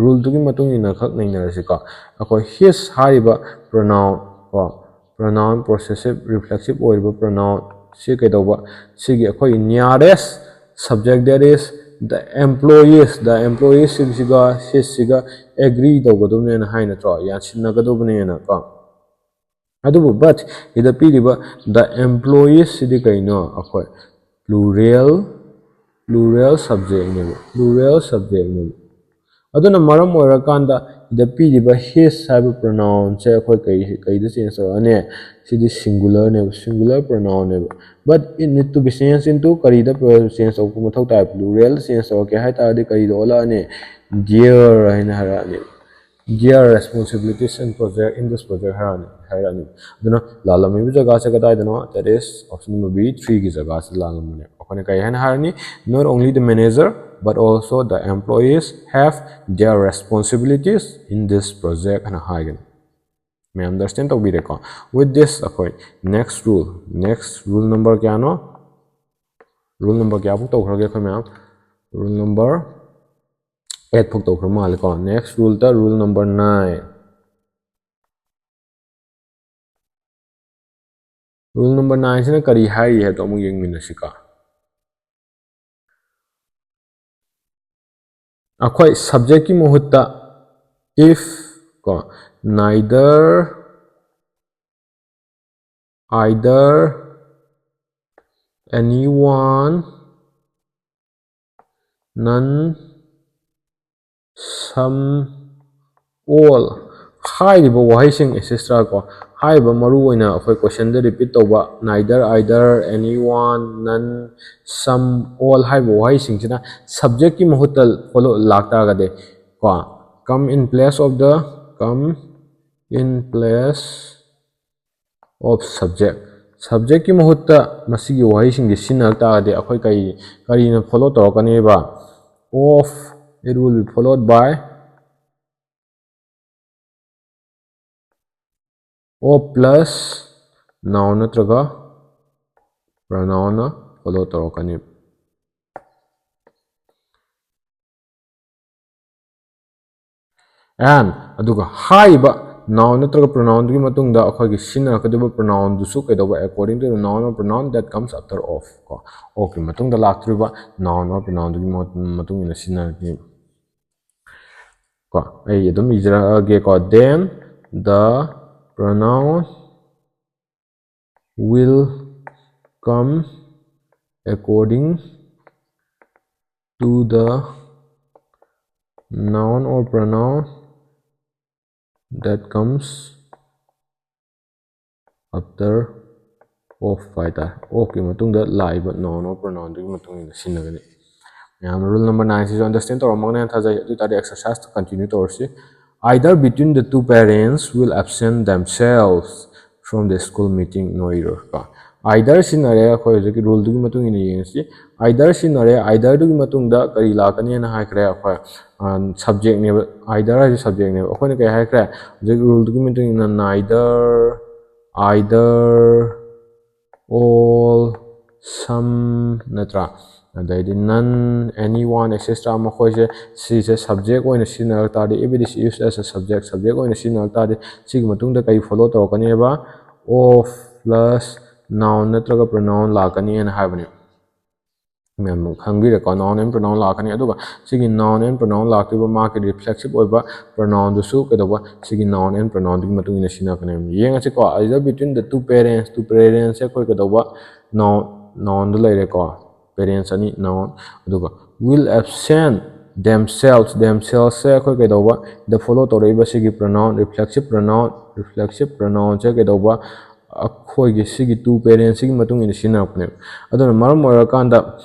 ruleꯗꯨꯒꯤ ꯃꯇꯨꯡ ꯏꯟꯅ ꯈꯛ ꯅꯩꯅꯔꯁꯤꯀꯣ꯫ ꯑꯩꯈꯣꯏ his ꯍꯥꯏꯔꯤꯕ pronoun ꯀꯣ, pronoun possessive reflexive ꯑꯣꯏꯔꯤꯕ pronoun ꯁꯤ ꯀꯩꯗꯧꯕ? ꯁꯤꯒꯤ ꯑꯩꯈꯣꯏꯒꯤ nearest subject, that is the employees, the employees ꯁꯤꯒ his ꯁꯤꯒ agree ꯇꯧꯒꯗꯕꯅꯦꯅ ꯍꯥꯏ ꯅꯠꯇ꯭ꯔꯣ? ꯌꯥꯟꯁꯤꯟꯅꯒꯗꯕꯅꯦꯅ ꯀꯣ꯫ ꯑꯗꯨꯕꯨ but ꯁꯤꯗ ꯄꯤꯔꯤꯕ the employees ꯁꯤꯗꯤ ꯀꯩꯅꯣ? ꯑꯩꯈꯣꯏ plural, plural subjectꯅꯦꯕ, plural subjectꯅꯦꯕ꯫ ꯑꯗꯨꯅ ꯃꯔꯝ ꯑꯣꯏꯔꯀꯥꯟꯗ ꯁꯤꯗ ꯄꯤꯔꯤꯕ his ꯍꯥꯏꯕ pronounꯁꯦ ꯑꯩꯈꯣꯏ ꯀꯩ, ꯀꯩꯗ change ꯇꯧꯔꯛꯑꯅꯤ? ꯁꯤꯗꯤ singularꯅꯦꯕ, singular pronounꯅꯦꯕ꯫ But it need to be changed into ꯀꯔꯤꯗ change ꯇꯧꯔꯛꯄ ꯃꯊꯧ ꯇꯥꯏ? Pluralꯗ change ꯇꯧꯔꯛꯀꯦ ꯍꯥꯏ ꯇꯥꯔꯗꯤ ꯀꯔꯤꯗ ꯑꯣꯜꯂꯛꯑꯅꯤ? Their ꯍꯥꯏꯅ ꯍꯥꯏꯔꯛꯑꯅꯤ꯫ Their responsibilities in project, in this project ꯍꯥꯏꯔꯛꯑꯅꯤ, ꯍꯥꯏꯔꯛꯑꯅꯤ꯫ ꯑꯗꯨꯅ ꯂꯥꯜꯂꯝꯃꯤꯕ ꯖꯒꯥꯁꯦ ꯀꯗꯥꯏꯗꯅꯣ? That is option number B, threeꯒꯤ ꯖꯒꯥꯁꯦ ꯂꯥꯜꯂꯝꯕꯅꯦ꯫ ꯑꯩꯈꯣꯏꯅ ꯀꯔꯤ ꯍꯥꯏꯅ ꯍꯥꯏꯔꯅꯤ? Not only the manager, but also the employees have their responsibilities in this project ꯍꯥꯏꯅ ꯍꯥꯏꯒꯅꯤ꯫ ꯃꯌꯥꯝ understand ꯇꯧꯕꯤꯔꯦꯀꯣ? With this ꯑꯩꯈꯣꯏ next rule, next rule number ꯀꯌꯥꯅꯣ? Rule number ꯀꯌꯥꯐꯥꯎ ꯇꯧꯈ꯭ꯔꯒꯦ ꯑꯩꯈꯣꯏ ꯃꯌꯥꯝ? Rule number eight ꯐꯥꯎ ꯇꯧꯈ꯭ꯔ ꯃꯥꯜꯂꯦꯀꯣ꯫ Next ruleꯗ rule number nine꯫ Rule number nineꯁꯤꯅ ꯀꯔꯤ ꯍꯥꯏꯔꯤ ꯍꯥꯏꯕꯗꯣ ꯑꯃꯨꯛ ꯌꯦꯡꯃꯤꯟꯅꯁꯤꯀꯣ꯫ ꯑꯩꯈꯣꯏ subjectꯀꯤ ꯃꯍꯨꯠꯇ if ꯀꯣ, neither, either, anyone, none, some, all ꯍꯥꯏꯔꯤꯕ ꯋꯥꯍꯩꯁꯤꯡ, et cetera ꯀꯣ, ꯍꯥꯏꯔꯤꯕ ꯃꯔꯨ ꯑꯣꯏꯅ ꯑꯩꯈꯣꯏ ꯀꯣꯏꯁꯟꯗ ꯔꯤꯄꯤꯠ ꯇꯧꯕ neither, either, anyone, none, some, all ꯍꯥꯏꯔꯤꯕ ꯋꯥꯍꯩꯁꯤꯡꯁꯤꯅ ꯁꯕꯖꯦꯛꯀꯤ ꯃꯍꯨꯠꯇ ꯐꯣꯂꯣ ꯂꯥꯛꯇꯥꯔꯒꯗꯤ ꯀꯣ, come in place of the, come in place of subject, ꯁꯕꯖꯦꯛꯀꯤ ꯃꯍꯨꯠꯇ ꯃꯁꯤꯒꯤ ꯋꯥꯍꯩꯁꯤꯡꯁꯤ ꯁꯤꯖꯤꯟꯅꯔꯛ ꯇꯥꯔꯒꯗꯤ ꯑꯩꯈꯣꯏ ꯀꯔꯤ, ꯀꯔꯤꯅ follow ꯇꯧꯔꯛꯀꯅꯦꯕ? Of, it will be followed by of plus noun ꯅꯠꯇ꯭ꯔꯒ pronounꯅ ꯐꯣꯂꯣ ꯇꯧꯔꯛꯀꯅꯤ꯫ And ꯑꯗꯨꯒ ꯍꯥꯏꯔꯤꯕ noun ꯅꯠꯇ꯭ꯔꯒ pronounꯗꯨꯒꯤ ꯃꯇꯨꯡꯗ ꯑꯩꯈꯣꯏꯒꯤ ꯁꯤꯖꯤꯟꯅꯔꯛꯀꯗꯧꯔꯤꯕ pronounꯗꯨꯁꯨ ꯀꯩꯗꯧꯕ? According to the noun or pronoun that comes after of ꯀꯣ, ofꯀꯤ ꯃꯇꯨꯡꯗ ꯂꯥꯛꯇꯣꯔꯤꯕ noun or pronounꯗꯨꯒꯤ ꯃ-, ꯃꯇꯨꯡ ꯏꯟꯅ ꯁꯤꯖꯤꯟꯅꯔꯛꯀꯅꯤ ꯀꯣ꯫ ꯑꯩ ꯑꯗꯨꯝ ꯏꯖꯔꯛꯑꯒꯦꯀꯣ, then the pronoun will come according to the noun or pronoun that comes after of ꯍꯥꯏꯇꯥꯔꯦ꯫ Ofꯀꯤ ꯃꯇꯨꯡꯗ ꯂꯥꯛꯏꯕ noun or pronounꯗꯨꯒꯤ ꯃꯇꯨꯡ ꯏꯟꯅ ꯁꯤꯖꯤꯟꯅꯒꯅꯤ꯫ ꯃꯌꯥꯝ rule number nineꯁꯤꯁꯨ understand ꯇꯧꯔꯝꯃꯒꯅꯤ ꯍꯥꯏꯅ ꯊꯥꯖꯩ꯫ ꯑꯗꯨ ꯑꯣꯏ ꯇꯥꯔꯗꯤ exerciseꯇꯣ continue ꯇꯧꯔꯁꯤ꯫ Either between the two parents will absent themselves from the school meeting, no error ꯀꯣ꯫ Either ꯁꯤꯖꯤꯟꯅꯔꯦ, ꯑꯩꯈꯣꯏ ꯍꯧꯖꯤꯛꯀꯤ ruleꯗꯨꯒꯤ ꯃꯇꯨꯡ ꯏꯟꯅ ꯌꯦꯡꯉꯁꯤ꯫ Either ꯁꯤꯖꯤꯟꯅꯔꯦ, eitherꯗꯨꯒꯤ ꯃꯇꯨꯡꯗ ꯀꯔꯤ ꯂꯥꯛꯀꯅꯤ ꯍꯥꯏꯅ ꯍꯥꯏꯈ꯭ꯔꯦ ꯑꯩꯈꯣꯏ? ꯑ, subjectꯅꯦꯕ, either ꯍꯥꯏꯁꯦ subjectꯅꯦꯕ꯫ ꯑꯩꯈꯣꯏꯅ ꯀꯩ ꯍꯥꯏꯈ꯭ꯔꯦ? ꯍꯧꯖꯤꯛ ruleꯗꯨꯒꯤ ꯃꯇꯨꯡ ꯏꯟꯅ neither, either, all, some ꯅꯠꯇ꯭ꯔꯥ? ꯑꯗꯩꯗꯤ none, anyone, et cetera ꯃꯈꯣꯏꯁꯦ, ꯁꯤꯁꯦ subject ꯑꯣꯏꯅ ꯁꯤꯖꯤꯟꯅꯔꯛ ꯇꯥꯔꯗꯤ, if it is used as a subject, subject ꯑꯣꯏꯅ ꯁꯤꯖꯤꯟꯅꯔꯛ ꯇꯥꯔꯗꯤ, ꯁꯤꯒꯤ ꯃꯇꯨꯡꯗ ꯀꯔꯤ follow ꯇꯧꯔꯛꯀꯅꯦꯕ? Of plus noun ꯅꯠꯇ꯭ꯔꯒ pronoun ꯂꯥꯛꯀꯅꯤꯅ ꯍꯥꯏꯕꯅꯦ꯫ ꯃꯌꯥꯝ ꯈꯪꯕꯤꯔꯦꯀꯣ, noun and pronoun ꯂꯥꯛꯀꯅꯤ꯫ ꯑꯗꯨꯒ ꯁꯤꯒꯤ noun and pronoun ꯂꯥꯛꯇꯣꯏꯕ ꯃꯥꯒꯤ reflexive ꯑꯣꯏꯕ pronoun ꯗꯨꯁꯨ ꯀꯩꯗꯧꯕ, ꯁꯤꯒꯤ noun and pronoun ꯗꯨꯒꯤ ꯃꯇꯨꯡ ꯏꯟꯅ ꯁꯤꯖꯤꯟꯅꯔꯛꯀꯅꯦꯕ꯫ ꯌꯦꯡꯉꯁꯤꯀꯣ, either between the two parents, two parents ꯁꯦ ꯑꯩꯈꯣꯏ ꯀꯩꯗꯧꯕ, noun, noun ꯗ ꯂꯩꯔꯦꯀꯣ, parents ꯑꯅꯤ noun, ꯑꯗꯨꯒ will absent themselves, themselves ꯁꯦ ꯑꯩꯈꯣꯏ ꯀꯩꯗꯧꯕ, the follow ꯇꯧꯔꯛꯏꯕ ꯁꯤꯒꯤ pronoun, reflexive pronoun, reflexive pronoun ꯁꯦ ꯀꯩꯗꯧꯕ, ꯑꯩꯈꯣꯏꯒꯤ ꯁꯤꯒꯤ two parents ꯁꯤꯒꯤ ꯃꯇꯨꯡ ꯏꯟꯅ ꯁꯤꯖꯤꯟꯅꯔꯛꯄꯅꯦꯕ꯫ ꯑꯗꯨꯅ ꯃꯔꯝ ꯑꯣꯏꯔꯀꯥꯟꯗ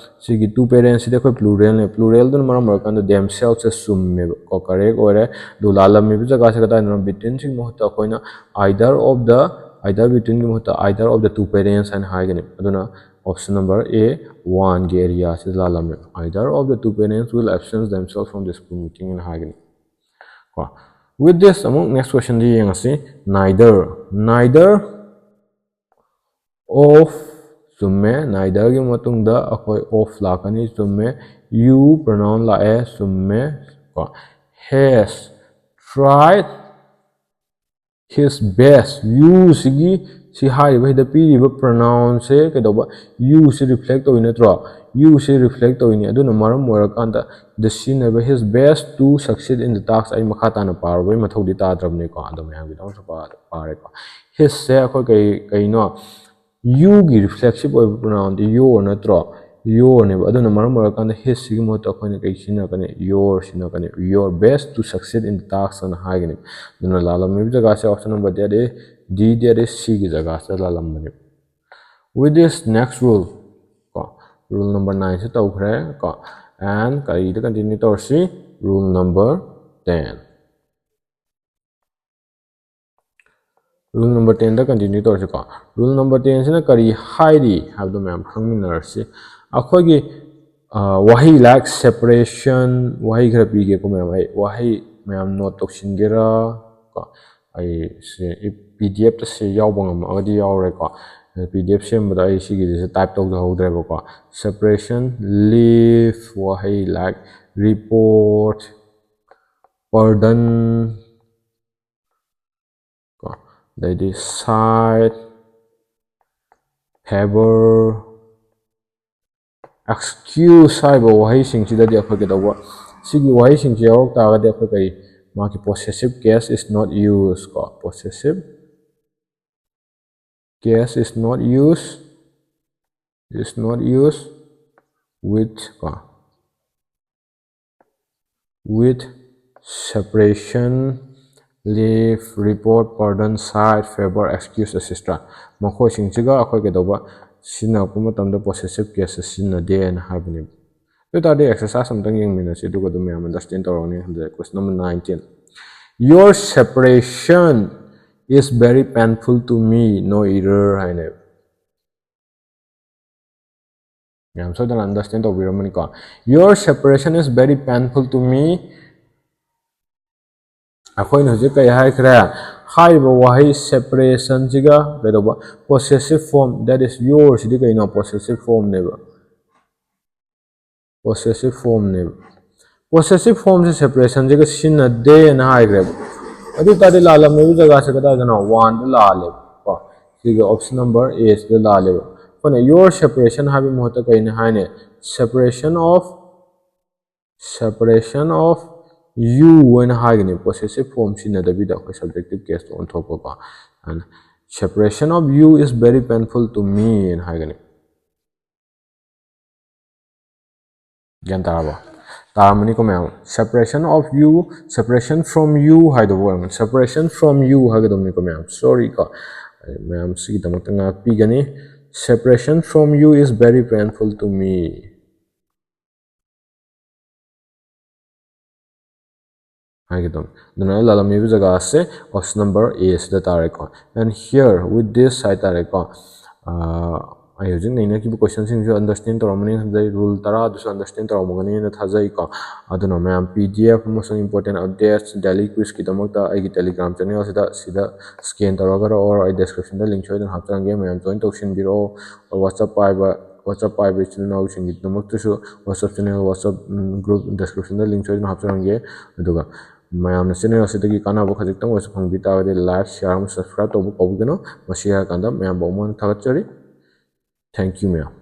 ꯁꯤꯒꯤ two parents ꯁꯤꯗꯤ ꯑꯩꯈꯣꯏ plural ꯅꯦ, plural ꯗꯨꯅ ꯃꯔꯝ ꯑꯣꯏꯔꯀꯥꯟꯗ themselves ꯁꯦ ꯆꯨꯝꯃꯦꯕ ꯀꯣ, correct ꯑꯣꯏꯔꯦ꯫ ꯑꯗꯨ ꯂꯥꯜꯂꯝꯃꯤꯕ ꯖꯒꯥꯁꯦ ꯀꯗꯥꯏꯗꯅꯣ? Between ꯁꯤꯒꯤ ꯃꯍꯨꯠꯇ ꯑꯩꯈꯣꯏꯅ either of the, either between ꯒꯤ ꯃꯍꯨꯠꯇ either of the two parents ꯍꯥꯏꯅ ꯍꯥꯏꯒꯅꯤ꯫ ꯑꯗꯨꯅ option number A, one ꯒꯤ area ꯁꯤꯗ ꯂꯥꯜꯂꯝꯃꯦꯕ꯫ Either of the two parents will absent themselves from the school meeting ꯍꯥꯏꯅ ꯍꯥꯏꯒꯅꯤ ꯀꯣ꯫ With this, ꯑꯃꯨꯛ next question ꯗꯤ ꯌꯦꯡꯉꯁꯤ꯫ Neither, neither of, ꯆꯨꯝꯃꯦ, neither ꯒꯤ ꯃꯇꯨꯡꯗ ꯑꯩꯈꯣꯏ of ꯂꯥꯛꯀꯅꯤ, ꯆꯨꯝꯃꯦ꯫ You pronoun ꯂꯥꯛꯑꯦ, ꯆꯨꯝꯃꯦ ꯀꯣ꯫ Has tried his best, you ꯁꯤꯒꯤ, ꯁꯤ ꯍꯥꯏꯔꯤꯕ ꯁꯤꯗ ꯄꯤꯔꯤꯕ pronoun ꯁꯦ ꯀꯩꯗꯧꯕ, you ꯁꯤ reflect ꯇꯧꯏ ꯅꯠꯇ꯭ꯔꯣ? You ꯁꯤ reflect ꯇꯧꯏꯅꯤ꯫ ꯑꯗꯨꯅ ꯃꯔꯝ ꯑꯣꯏꯔꯀꯥꯟꯗ the ꯁꯤꯖꯤꯟꯅꯕ his best to succeed in the task ꯑꯩ ꯃꯈꯥ ꯇꯥꯅ ꯄꯥꯔꯨꯕꯒꯤ ꯃꯊꯧꯗꯤ ꯇꯥꯗ꯭ꯔꯕꯅꯤꯀꯣ꯫ ꯑꯗꯣ ꯃꯌꯥꯝꯒꯤꯗꯃꯛꯁꯨ ꯄꯥ-, ꯄꯥꯔꯦꯀꯣ꯫ His ꯁꯦ ꯑꯩꯈꯣꯏ ꯀꯩ, ꯀꯩꯅꯣ? You ꯒꯤ reflexive ꯑꯣꯏꯕ pronoun ꯗꯤ your ꯅꯠꯇ꯭ꯔꯣ? Your ꯅꯦꯕ꯫ ꯑꯗꯨꯅ ꯃꯔꯝ ꯑꯣꯏꯔꯀꯥꯟꯗ his ꯁꯤꯒꯤ ꯃꯍꯨꯠꯇ ꯑꯩꯈꯣꯏꯅ ꯀꯩ ꯁꯤꯖꯤꯟꯅꯔꯛꯀꯅꯤ? Your ꯁꯤꯖꯤꯟꯅꯔꯛꯀꯅꯤ꯫ Your best to succeed in the task ꯑꯅ ꯍꯥꯏꯒꯅꯤ꯫ ꯑꯗꯨꯅ ꯂꯥꯜꯂꯝꯃꯤꯕ ꯖꯒꯥꯁꯦ option number D, D, D, C ꯒꯤ ꯖꯒꯥꯁꯤꯗ ꯂꯥꯜꯂꯝꯕꯅꯦꯕ꯫ With this, next rule ꯀꯣ, rule number nine ꯁꯦ ꯇꯧꯈ꯭ꯔꯦ ꯀꯣ꯫ And ꯀꯔꯤꯗ continue ꯇꯧꯔꯁꯤ? Rule number ten꯫ Rule number ten ꯗ continue ꯇꯧꯔꯁꯤꯀꯣ꯫ Rule number ten ꯁꯤꯅ ꯀꯔꯤ ꯍꯥꯏꯔꯤ ꯍꯥꯏꯕꯗꯣ ꯃꯌꯥꯝ ꯈꯪꯃꯤꯟꯅꯔꯁꯤ꯫ ꯑꯩꯈꯣꯏꯒꯤ, ꯑ, ꯋꯥꯍꯩ like separation, ꯋꯥꯍꯩ ꯈꯔ ꯄꯤꯒꯦꯀꯣ ꯃꯌꯥꯝ꯫ ꯑꯩ ꯋꯥꯍꯩ ꯃꯌꯥꯝ note ꯇꯧꯁꯤꯟꯒꯦꯔꯥ? ꯀꯣ, ꯑꯩ ꯁꯤ PDF ꯇ ꯁꯤ ꯌꯥꯎꯕ ꯉꯝꯃꯛꯑꯒꯗꯤ ꯌꯥꯎꯔꯦꯀꯣ꯫ PDF ꯁꯦꯝꯕꯗ ꯑꯩ ꯁꯤꯒꯤꯁꯦ type ꯇꯧꯖꯍꯧꯗ꯭ꯔꯦꯕꯀꯣ꯫ Separation, leave, ꯋꯥꯍꯩ like report, pardon, ꯀꯣ, ꯑꯗꯩꯗꯤ side, favor, Excuse ꯍꯥꯏꯕ ꯋꯥꯍꯩꯁꯤꯡꯁꯤꯗꯗꯤ ꯑꯩꯈꯣꯏ ꯀꯩꯗꯧꯕ, ꯁꯤꯒꯤ ꯋꯥꯍꯩꯁꯤꯡꯁꯤ ꯌꯥꯎꯔꯛ ꯇꯥꯔꯒꯗꯤ ꯑꯩꯈꯣꯏ ꯀꯔꯤ, ꯃꯥꯒꯤ possessive case is not used ꯀꯣ, possessive case is not used, is not used with ꯀꯣ, with separation, leave, report, pardon, cite, favor, excuse, et cetera. ꯃꯈꯣꯏꯁꯤꯡꯁꯤꯒ ꯑꯩꯈꯣꯏ ꯀꯩꯗꯧꯕ, ꯁꯤꯖꯤꯟꯅꯔꯛꯄ ꯃꯇꯝꯗ possessive case ꯁꯤꯖꯤꯟꯅꯗꯦꯅ ꯍꯥꯏꯕꯅꯦꯕ꯫ ꯑꯗꯨ ꯑꯣꯏ ꯇꯥꯔꯗꯤ exercise ꯑꯝꯇꯪ ꯌꯦꯡꯃꯤꯟꯅꯁꯤ, ꯑꯗꯨꯒ ꯑꯗꯨꯝ ꯃꯌꯥꯝ understand ꯇꯧꯔꯛꯅꯤ ꯈꯟꯖꯩ꯫ Question number nineteen. Your separation is very painful to me, no error ꯍꯥꯏꯅꯦꯕ꯫ ꯃꯌꯥꯝ ꯁꯣꯏꯗꯅ understand ꯇꯧꯕꯤꯔꯝꯃꯅꯤꯀꯣ꯫ Your separation is very painful to me. ꯑꯩꯈꯣꯏꯅ ꯍꯧꯖꯤꯛ ꯀꯩ ꯍꯥꯏꯈ꯭ꯔꯦ? ꯍꯥꯏꯔꯤꯕ ꯋꯥꯍꯩ separationꯁꯤꯒ ꯀꯩꯗꯧꯕ? Possessive form, that is your ꯁꯤꯗꯤ ꯀꯩꯅꯣ? Possessive formꯅꯦꯕ꯫ Possessive formꯅꯦꯕ꯫ Possessive formꯁꯦ separationꯁꯤꯒ ꯁꯤꯖꯤꯟꯅꯗꯦꯅ ꯍꯥꯏꯈ꯭ꯔꯦꯕ꯫ ꯑꯗꯨ ꯑꯣꯏ ꯇꯥꯔꯗꯤ ꯂꯥꯜꯂꯝꯃꯤꯕ ꯖꯒꯥꯁꯦ ꯀꯗꯥꯏꯗꯅꯣ? Oneꯗ ꯂꯥꯜꯂꯦꯕ ꯀꯣ꯫ ꯁꯤꯒꯤ option number A ꯁꯤꯗ ꯂꯥꯜꯂꯦꯕ꯫ ꯑꯩꯈꯣꯏꯅ your separation ꯍꯥꯏꯕꯒꯤ ꯃꯍꯨꯠꯇ ꯀꯩꯅ ꯍꯥꯏꯅꯤ? Separation of, separation of you ꯑꯣꯏꯅ ꯍꯥꯏꯒꯅꯤ, possessive form ꯁꯤꯖꯤꯟꯅꯗꯕꯤꯗ ꯑꯩꯈꯣꯏ subjective caseꯇ ꯑꯣꯟꯊꯣꯛꯄꯀꯣ꯫ ꯑꯗꯨꯅ, "Separation of you is very painful to me" ꯍꯥꯏꯅ ꯍꯥꯏꯒꯅꯤ꯫ ꯒ꯭ꯌꯥꯟ ꯇꯥꯔꯕꯣ? ꯇꯥꯔꯝꯃꯅꯤꯀꯣ ꯃꯌꯥꯝ꯫ Separation of you, separation from you ꯍꯥꯏꯗꯧꯕ ꯑꯣꯏꯔꯝꯒꯅꯤ꯫ Separation from you ꯍꯥꯏꯒꯗꯕꯅꯤꯀꯣ ꯃꯌꯥꯝ꯫ Sorry ꯀꯣ꯫ ꯃꯌꯥꯝ ꯁꯤꯒꯤꯗꯃꯛꯇ ꯉꯥꯛꯄꯤꯒꯅꯤ꯫ "Separation from you is very painful to me" ꯍꯥꯏꯒꯗꯕꯅꯤ꯫ ꯑꯗꯨꯅ ꯂꯥꯜꯂꯝꯃꯤꯕ ꯖꯒꯥꯁꯦ option number A ꯁꯤꯗ ꯇꯥꯔꯦꯀꯣ꯫ And here, with this ꯍꯥꯏꯇꯥꯔꯦꯀꯣ꯫ ꯑꯥ, ꯑꯩ ꯍꯧꯖꯤꯛ ꯅꯩꯅꯈꯤꯕ questionꯁꯤꯡꯁꯨ understand ꯇꯧꯔꯝꯃꯅꯤ ꯈꯟꯖꯩ, rule ꯇꯔꯥꯗꯨꯁꯨ understand ꯇꯧꯔꯝꯃꯒꯅꯤꯅ ꯊꯥꯖꯩꯀꯣ꯫ ꯑꯗꯨꯅ ꯃꯌꯥꯝ, P D F ꯑꯃꯁꯨꯡ important updates, daily quizꯀꯤꯗꯃꯛꯇ ꯑꯩꯒꯤ Telegram channelꯁꯤꯗ, ꯁꯤꯗ scan ꯇꯧꯔꯒꯔ or ꯑꯩ descriptionꯗ link ꯁꯣꯏꯗꯅ ꯍꯥꯞꯆꯔꯝꯒꯦ, ꯃꯌꯥꯝ join ꯇꯧꯁꯤꯟꯕꯤꯔꯛꯑꯣ꯫ WhatsApp ꯄꯥꯏꯕ, WhatsApp ꯄꯥꯏꯕ ꯏꯆꯤꯜ ꯏꯅꯥꯎꯁꯤꯡꯒꯤꯗꯃꯛꯇꯁꯨ WhatsApp channel, WhatsApp, ꯎꯝ, group descriptionꯗ link ꯁꯣꯏꯗꯅ ꯍꯥꯞꯆꯔꯝꯒꯦ꯫ ꯑꯗꯨꯒ ꯃꯌꯥꯝꯅ channel ꯑꯁꯤꯗꯒꯤ ꯀꯥꯟꯅꯕ ꯈꯖꯤꯛꯇꯪ ꯑꯣꯏꯔꯁꯨ ꯐꯪꯕꯤ ꯇꯥꯔꯒꯗꯤ like, share ꯑꯃꯁꯨꯡ subscribe ꯇꯧꯕ ꯀꯥꯎꯕꯤꯒꯅꯨ꯫ ꯃꯁꯤ ꯍꯥꯏꯔꯀꯥꯟꯗ ꯃꯌꯥꯝꯕꯨ ꯑꯃꯨꯛ ꯍꯟꯅ ꯊꯥꯒꯠꯆꯔꯤ꯫ Thank you ꯃꯌꯥꯝ꯫